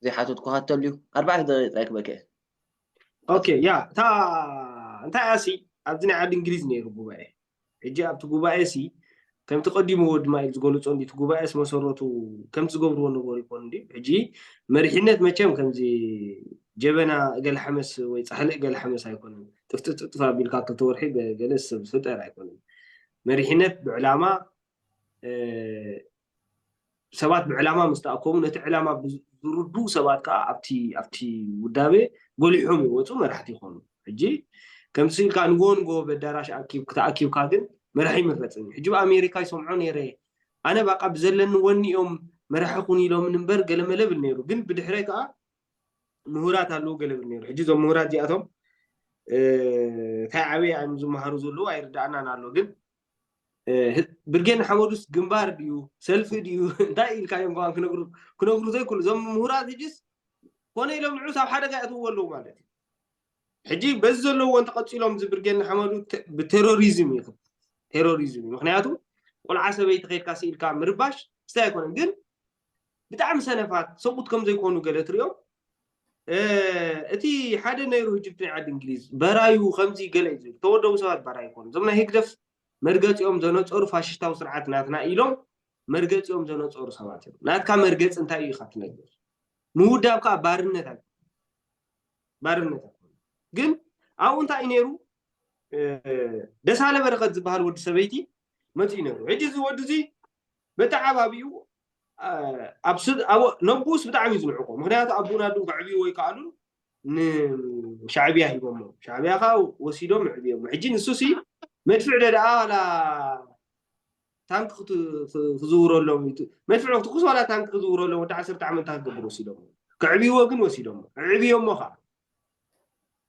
ዘይሓተትኩካ ተልዩ ኣርባዕተ ደቂቃ ክበከ ኦኬ ያ እታ እንታይ ኣሲ ኣብዚ ናይ ዓዲ እንግሊዝ ነይሩ ጉባኤ ሕጂ ኣብቲ ጉባኤ ሲ ከምቲ ቀዲሙ ወዲ ማይል ዝገለፆ እንዲ እቲ ጉባኤ ስመሰረቱ ከምቲ ዝገብርዎ ነበሩ ይኮኑ እንዲ ሕጂ መሪሕነት መቸም ከምዚ ጀበና እገለ ሓመስ ወይ ፃሕሊ እገለ ሓመስ ኣይኮነን ጥፍጥፍጥፍ ኣቢልካ ክልተ ወርሒ ገለ ሰብ ዝፍጠር ኣይኮነን መሪሕነት ብዕላማ ሰባት ብዕላማ ምስ ተኣከቡ ነቲ ዕላማ ዝርድኡ ሰባት ከዓ ኣብቲ ኣብቲ ውዳቤ ጎሊሖም ይወፁ መራሕቲ ይኾኑ ሕጂ ከምቲ ስኢልካ ንጎ ንጎ በዳራሽ ኣኪብ ተኣኪብካ ግን መራሒ ይምረፅን ሕጂ ኣብ ኣሜሪካ ይሰምዖ ነይረ ኣነ ባቃ ብዘለኒ ወኒ እዮም መራሒ ኩን ኢሎምን እምበር ገለመለ ብል ነይሩ ግን ብድሕረይ ከዓ ምሁራት ኣለዉ ገለ ብል ነይሩ ሕጂ እዞም ምሁራት እዚኣቶም እንታይ ዓበየ እዮም ዝመሃሩ ዘለዉ ኣይርዳእናን ኣሎ ግን ብርጌድ ንሓመዱስ ግንባር ድዩ ሰልፊ ድዩ እንታይ ኢልካ እዮም ከዋን ክነግሩ ክነግሩ ዘይክእሉ እዞም ምሁራት ሕጅስ ኮነ ኢሎም ንዑስ ኣብ ሓደጋ የእትውዎ ኣለዉ ማለት እዩ ሕጂ በዚ ዘለዎ እንተቐፂሎም እዚ ብርጌድ ንሓመዱ ብቴሮሪዝም እዩ ቴሮሪዝም እዩ ምክንያቱ ቆልዓ ሰበይቲ ከድካ ስኢልካ ምርባሽ ስታይ ኣይኮነን ግን ብጣዕሚ ሰነፋት ሰብኡት ከም ዘይኮኑ ገለ ትሪኦም እቲ ሓደ ነይሩ ህጅብቲ ናይ ዓዲ እንግሊዝ በራዩ ከምዚ ገለ እዩ ዝብል ተወደቡ ሰባት በራዩ ይኮኑ እዞም ናይ ህግደፍ መርገፂኦም ዘነፀሩ ፋሽስታዊ ስርዓት ናትና ኢሎም መርገፂኦም ዘነፀሩ ሰባት እዮም ናትካ መርገፂ እንታይ እዩ ኢካ ትነግር ምውዳብ ከዓ ባርነት ኣይ ባርነት ኣይኮነ ግን ኣብኡ እንታይ እዩ ነይሩ ደሳለ በረኸት ዝበሃል ወዲ ሰበይቲ መፅኡ ነይሩ ሕጂ እዚ ወዲ እዚ በተዓባቢኡ ኣብ ነብኡስ ብጣዕሚ እዩ ዝንዕቆ ምክንያቱ ኣቡና ዱ ከዕብይዎ ይከኣሉን ንሻዕብያ ሂቦሞ ሻዕብያ ከዓ ወሲዶም ዕብዮሞ ሕጂ ንሱሲ መድፍዕ ደ ደኣ ዋላ ታንክ ክዝውረሎም መድፍዕ ክትኩስ ዋላ ታንክ ክዝውረሎም ወዲ ዓሰርተ ዓመት እንታይ ክገብሩ ወሲዶሞ ከዕብይዎ ግን ወሲዶሞ ዕብዮሞ ከዓ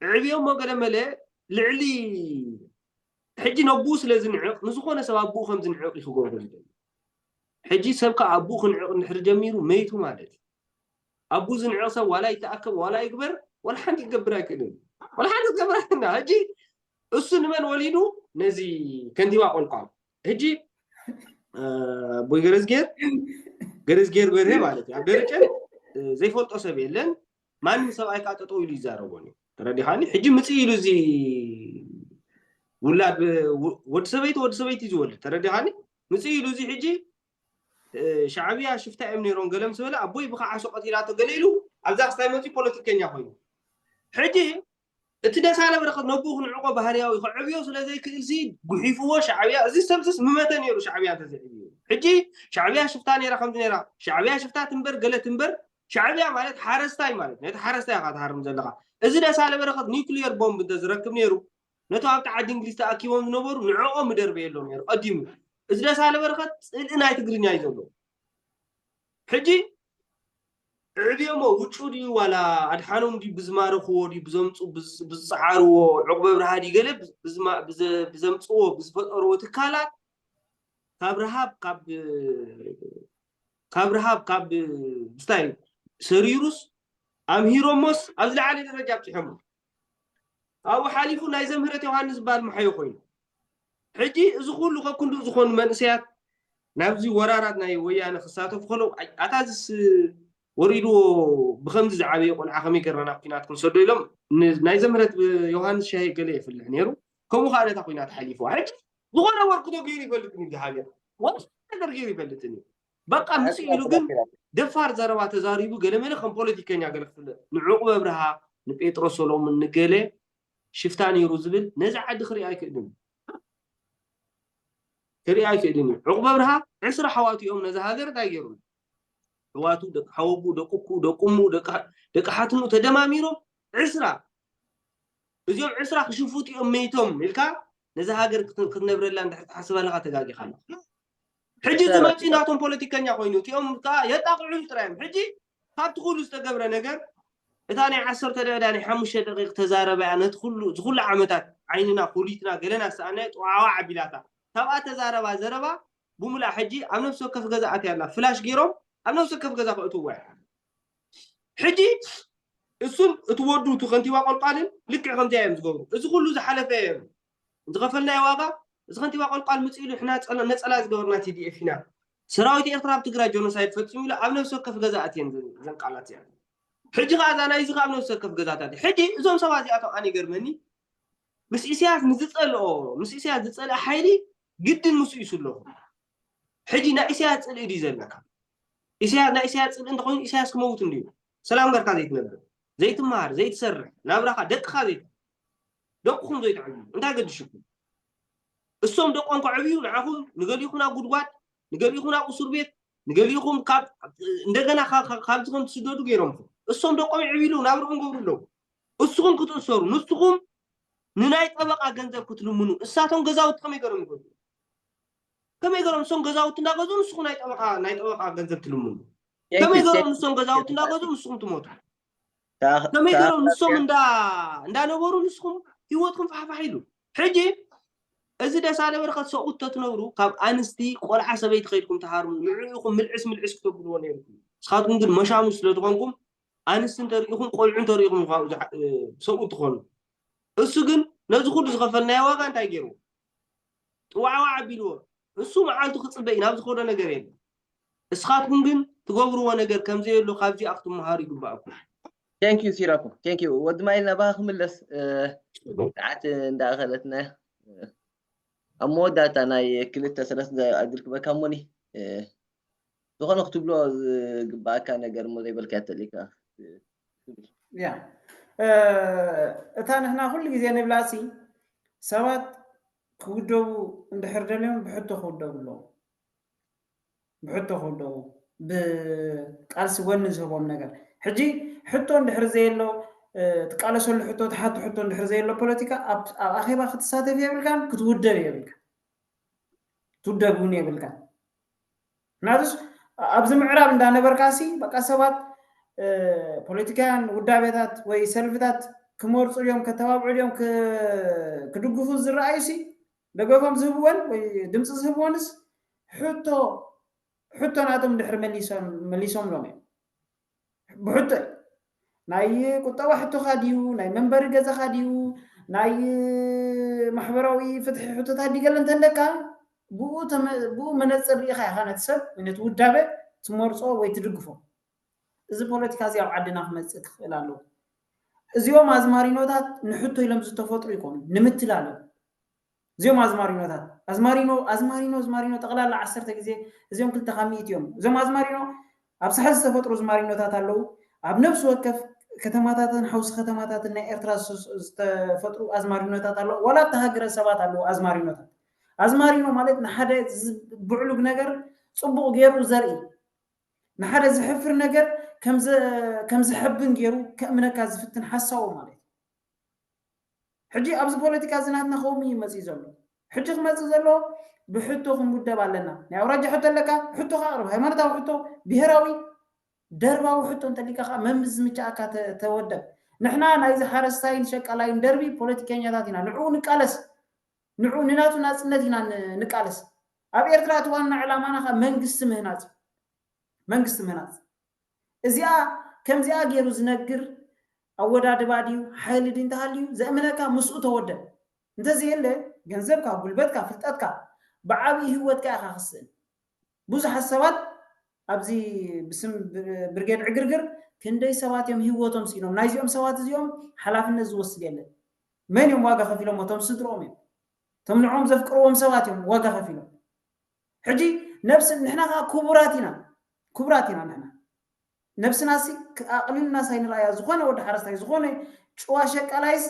ዕብዮሞ ገለ መለ ልዕሊ ሕጂ ነብኡ ስለ ዝንዕቕ ንዝኾነ ሰብ ኣቦኡ ከም ዝንዕቕ እዩ ክገብሮ ዝደሊ ሕጂ ሰብ ከዓ ኣቦኡ ክንዕቕ እንድሕር ጀሚሩ መይቱ ማለት እዩ ኣቦኡ ዝንዕቕ ሰብ ዋላ ይተኣከብ ዋላ ይግበር ዋላ ሓንቲ ክገብር ኣይክእልን ዋላ ሓንቲ ክገብር ኣይክእልና ሕጂ እሱ ንመን ወሊዱ ነዚ ከንቲባ ቆልቋል ሕጂ ኣቦይ ገረዝጌር ገረዝጌር በርሄ ማለት እዩ ኣብ ደረጨን ዘይፈልጦ ሰብ የለን ማንም ሰብኣይ ከዓ ጠጠው ኢሉ ይዛረቦን እዩ ተረዲኻኒ ሕጂ ምፅእ ኢሉ እዚ ውላድ ወዲ ሰበይቲ ወዲ ሰበይቲ ዝወልድ ተረዲኻኒ ምፅእ ኢሉ እዚ ሕጂ ሻዕብያ ሽፍታ እዮም ነይሮም ገለ ምስ በለ ኣቦይ ብከዓሶ ቀቲላቶ ገለ ኢሉ ኣብዛ ክስታይ መፂ ፖለቲከኛ ኮይኑ ሕጂ እቲ ደሳለ በረኸት ነብኡ ክንዕቆ ባህርያዊ ከዕብዮ ስለ ዘይክእል ሲ ጉሒፍዎ ሻዕብያ እዚ ሰብስስ ምመተ ነይሩ ሻዕብያ እንተዘይዕብዮ ሕጂ ሻዕብያ ሽፍታ ነይራ ከምዚ ነይራ ሻዕብያ ሽፍታ ትንበር ገለ ትንበር ሻዕብያ ማለት ሓረስታይ ማለት ነቲ ሓረስታይ ኢኻ ትሃርም ዘለኻ እዚ ደሳለ በረኸት ኒውክሊየር ቦምብ እንተዝረክብ ነይሩ ነቶም ኣብቲ ዓዲ እንግሊዝ ተኣኪቦም ዝነበሩ ንዕኦም ምደርበየሎም ነይሩ ቀዲሙ እዚ ደሳለ በረኸት ፅልኢ ናይ ትግርኛ እዩ ዘለዎ ሕጂ ዕብዮሞ ውጩ ድዩ ዋላ ኣድሓኖም ድዩ ብዝማረኽዎ ድዩ ብዘምፁ ብዝፀዓርዎ ዕቑበ ብርሃ ድዩ ገለ ብዘምፅዎ ብዝፈጠርዎ ትካላት ካብ ረሃብ ካብ ካብ ረሃብ ካብ ስታይ ሰሪሩስ ኣምሂሮሞስ ኣብ ዝለዓለ ደረጃ ኣብፅሖሞ ኣብኡ ሓሊፉ ናይ ዘምህረት ዮሃንስ ዝበሃል መሓዮ ኮይኑ ሕጂ እዚ ኩሉ ከክንድኡ ዝኾኑ መንእሰያት ናብዚ ወራራት ናይ ወያነ ክሳተፉ ከለዉ ኣይ- ኣታ ዝስ ወሪድዎ ብከምዚ ዝዓበየ ቆልዓ ከመይ ገርና ናብ ኩናት ክንሰዶ ኢሎም ን- ናይ ዘምህረት ብ- ዮሃንስ ሻሂ ገለ የፍልሕ ነይሩ። ከምኡ ከዓ ነታ ኩናት ሓሊፍዋ። ሕጂ ዝኾነ ወርክቶ ገይሩ ይፈልጥን እዩ ዝሃብያ ወላ ነገር ገይሩ ይፈልጥን እዩ። በቃ ምስ ኢሉ ግን ደፋር ዘረባ ተዛሪቡ ገለመለ ከም ፖለቲከኛ ገለ ክፍለጥ ንዕቑብ ኣብርሃ ንጴጥሮስ ሰሎሙን ንገለ ሽፍታ ነይሩ ዝብል ነዚ ዓዲ ክርኢ ኣይክእልን ክርኢ ኣይክእልን እዩ። ዕቑብ ኣብርሃ ዕስራ ሓዋቱ እዮም ነዚ ሃገር እንታይ ገይሩ ኣሕዋቱ ደቂ ሓወቡ ደቂ ኩ ደቂ እሙ ደቂ ሓትኑ ተደማሚሮም ዕስራ እዚኦም ዕስራ ክሽፉጥ እዮም መይቶም ኢልካ ነዚ ሃገር ክትነብረላ እንድሕር ትሓስብ ኣለካ ተጋጊኻ ኣለካ። ሕጂ እዚ መፂኡ ናቶም ፖለቲከኛ ኮይኑ እቲኦም ከዓ የጣቕዑ ጥራዮም። ሕጂ ካብቲ ኩሉ ዝተገብረ ነገር እታ ናይ ዓሰርተ ደቂቃ ናይ ሓሙሽተ ደቂቕ ተዛረባ እያ ነቲ ኩሉ እዚ ኩሉ ዓመታት ዓይንና ኩሊትና ገለና ዝሰኣናዮ ጥዋዕዋዕ ኣቢላታ ካብኣ ተዛረባ ዘረባ ብሙሉኣ ሕጂ ኣብ ነፍሲ ወከፍ ገዛ ኣትያ ኣላ ፍላሽ ገይሮም ኣብ ነፍሲ ወከፍ ገዛ ከእትውዋ እዮም። ሕጂ እሱን እቲ ወዱ እቲ ከንቲባ ቆልቋልን ልክዕ ከምዚኣ እዮም ዝገብሩ። እዚ ኩሉ ዝሓለፈ እዮም ዝኸፈልናዮ ዋጋ እዚ ከንቲባ ቆልቋል ምፅእ ኢሉ ሕና ነፀላ ዝገበርና ቲዲኤፍ ኢና ሰራዊት ኤርትራ ኣብ ትግራይ ጆኖሳይድ ፈፂሙ ኢሉ ኣብ ነፍሲ ወከፍ ገዛ ኣትየን ዘን ቃላት እዚኣን። ሕጂ ከዓ እዛ ናይዚ ከዓ ኣብ ነፍሲ ወከፍ ገዛታት እዩ። ሕጂ እዞም ሰባት እዚኣቶም ኣነ ይገርመኒ ምስ ኢሳያስ ንዝፀልኦ ምስ ኢሳያስ ዝፀልአ ሓይሊ ግድን ምስኡ ይስለኹ። ሕጂ ናይ ኢሳያስ ፅልኢ ድዩ ዘለካ? ኢሳያስ ናይ ኢሳያስ ፅልኢ እንተኮይኑ ኢሳያስ ክመውት እንድዩ። ሰላም ገርካ ዘይትነብር ዘይትመሃር ዘይትሰርሕ ናብራካ ደቅካ ዘይት ደቅኹም ዘይትዕብዩ እንታይ ገድሽኩም? እሶም ደቆም ከዕብዩ ንዓኹም ንገሊኹም ናብ ጉድጓድ ንገሊኹም ናብ እስር ቤት ንገሊኹም ካብ እንደገና ካብዚ ከም ትስደዱ ገይሮምኩም እሶም ደቆም ይዕብዩ ኣለዉ ናብርኦም ገብሩ ኣለዉ። እስኹም ክትእሰሩ ንስኹም ንናይ ጠበቃ ገንዘብ ክትልምኑ እሳቶም ገዛውቲ ከመይ ገሮም ይገዝኡ? ከመይ ገሮም እሶም ገዛውቲ እንዳገዝኡ ንስኹም ናይ ጠበቃ ናይ ጠበቃ ገንዘብ ትልምኑ? ከመይ ገሮም ንሶም ገዛውቲ እንዳገዝኡ ንስኹም ትሞቱ? ከመይ ገሮም ንሶም እንዳ እንዳነበሩ ንስኹም ህይወትኩም ፋሕፋሕ ኢሉ ሕጂ እዚ ደሳለ በረኸት ሰብኡት ተትነብሩ ካብ ኣንስቲ ቆልዓ ሰበይቲ ከይድኩም ተሃርሙ ንዕኡ ኢኹም ምልዕስ ምልዕስ ክተብልዎ ነይርኩም ንስኻትኩም ግን መሻሙ ስለ ዝኾንኩም ኣንስቲ እንተሪኢኹም ቆልዑ እንተሪኢኹም ኢኹም ኣብኡ ዝሓ- እ፣ ሰብኡት ትኾኑ እሱ ግን ነዚ ኩሉ ዝኸፈልናዮ ዋጋ እንታይ ገይርዎ ጥዋዕዋዕ ኣቢልዎ እሱ መዓልቱ ክፅበ እዩ ናብ ዝኸዶ ነገር የለ እስኻትኩም ግን ትገብርዎ ነገር ከምዘየሎ ካብዚኣ ክትመሃሩ ይግባእኩም Thank you ሲራኩ thank you ወዲ ማይል ናባኻ ክምለስ እ፣ ሰዓት እንዳኣኸለትና እያ። ኣብ መወዳእታ ናይ ክልተ ሰለስተ ኣድርክበካ እሞኒ እ፣ ዝኾነ ክትብሎ ዝግባኣካ ነገር እሞ ዘይበልካ ተሊካ ያ እ፣ እታ ንሕና ኩሉ ግዜ ንብላሲ ሰባት ክውደቡ እንድሕር ደልዮም ብሕቶ ክውደቡ ኣለዎም ብሕቶ ክውደቡ ብቃልሲ ጎኒ ዝህቦም ነገር ሕጂ ሕቶ እንድሕር ዘየሎ ትቃለሰሉ ሕቶ ትሓቶ ሕቶ እንድሕር ዘየሎ ፖለቲካ ኣብ ኣኼባ ክትሳተፍ የብልካን ክትውደብ የብልካ ትውደብ እውን የብልካን ምክንያቱስ ኣብዚ ምዕራብ እንዳነበርካ ሲ በቃ ሰባት ፖለቲካውያን ውዳቤታት ወይ ሰልፍታት ክመርፁ ድዮም ከተባብዑ ድዮም ክድግፉ ዝረኣዩ ሲ ደገፎም ዝህብወን ወይ ድምፂ ዝህብወንስ ሕቶ ሕቶ ናቶም ድሕሪ መሊሶምሎም እዮም ብሕቶ እዩ ናይ ቁጠባ ሕቶኻ ድዩ ናይ መንበሪ ገዛኻ ድዩ ናይ ማሕበራዊ ፍትሒ ሕቶታት ድገለ እንተለካ ብኡ መነፅር ርኢኻ ኢኻ ነቲ ሰብ ነቲ ውዳበ ትመርፆ ወይ ትድግፎ እዚ ፖለቲካ እዚ ኣብ ዓድና ክመፅእ ክኽእል ኣለዎ እዚኦም ኣዝማሪኖታት ንሕቶ ኢሎም ዝተፈጥሩ ይኮኑ ንምትላሎም እዚኦም ኣዝማሪኖታት ኣዝማሪኖ ኣዝማሪኖ ኣዝማሪኖ ጠቕላላ ዓሰርተ ግዜ እዚኦም ክልተ ካብ ሚእቲ እዮም እዞም ኣዝማሪኖ ኣብ ሳሕል ዝተፈጥሩ ዝማሪኖታት ኣለዉ ኣብ ነፍሲ ወከፍ ከተማታትን ሓውሲ ከተማታትን ናይ ኤርትራ ዝተፈጥሩ ኣዝማሪኖታት ኣለዉ ዋላ እተሃገረ ሰባት ኣለዉ ኣዝማሪኖታት ኣዝማሪኖ ማለት ንሓደ ብዕሉግ ነገር ፅቡቕ ገይሩ ዘርኢ ንሓደ ዝሕፍር ነገር ከም ዘሕብን ገይሩ ከእምነካ ዝፍትን ሓሳቡ ማለት እዩ ሕጂ ኣብዚ ፖለቲካ እዚ ናትና ከምኡ እዩ መፅእ ዘሎ ሕጂ ክመፅእ ዘሎ ብሕቶ ክንውደብ ኣለና ናይ ኣውራጃ ሕቶ ኣለካ ሕቶ ከቅርብ ሃይማኖታዊ ሕቶ ብሄራዊ ደርባዊ ሕቶ እንተሊካ ከዓ መምስ ዝምቻኣካ ተወደብ ንሕና ናይዚ ሓረስታይን ሸቃላይን ደርቢ ፖለቲከኛታት ኢና ንዕኡ ንቃለስ ንዕኡ ንናቱ ናፅነት ኢና ንቃለስ ኣብ ኤርትራ እቲ ዋና ዕላማና ከዓ መንግስቲ ምህናፅ መንግስቲ ምህናፅ እዚኣ ከምዚኣ ገይሩ ዝነግር ኣወዳድባ ድዩ ሓይሊ ድዩ እንተሃልዩ ዘእምነካ ምስኡ ተወደብ እንተዘየለ ገንዘብካ፣ ጉልበትካ፣ ፍልጠትካ፣ ብዓብዪ ህይወትካ ኢኻ ክስእን። ብዙሓት ሰባት ኣብዚ ብስም ብርጌድ ዕግርግር ክንደይ ሰባት እዮም ህይወቶም ስኢኖም። ናይዚኦም ሰባት እዚኦም ሓላፍነት ዝወስድ የለን። መን እዮም ዋጋ ከፊሎም? እቶም ስድሮኦም እዮም። እቶም ንዕኦም ዘፍቅርዎም ሰባት እዮም ዋጋ ከፊሎም። ሕጂ ነብሲ ንሕና ከዓ ክቡራት ኢና፣ ክቡራት ኢና ንሕና። ነብስናሲ ኣቕሊልናስ ኣይንርኣያ። ዝኾነ ወዲ ሓረስታይ፣ ዝኾነ ጭዋ ሸቃላይስ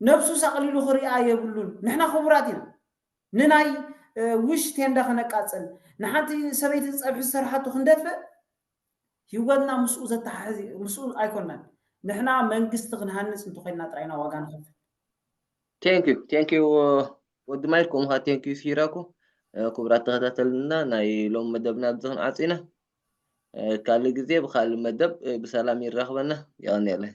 ነብሱስ ኣቕሊሉ ክሪኣ የብሉን። ንሕና ክቡራት ኢና። ንናይ ውሽ ቴንዳ ክነቃጽል፣ ንሓንቲ ሰበይቲ ጸብሒ ዝሰርሓቱ ክንደፍእ፣ ህይወትና ምስኡ ዘተሓሕዝ ምስኡ ኣይኮናን። ንሕና መንግስቲ ክንሃንጽ እንተኾይንና ጥራይና ዋጋ ንኸፍል። ቴንክ ዩ ቴንክ ዩ ወዲ ማይክ፣ ከምኡ ቴንክ ዩ ሲራኩ። ክቡራት ተኸታተልና፣ ናይ ሎም መደብና ኣብዚ ክንዓጽ ኢና። ካልእ ግዜ ብካልእ መደብ ብሰላም ይራኽበና። የቐንየለይ።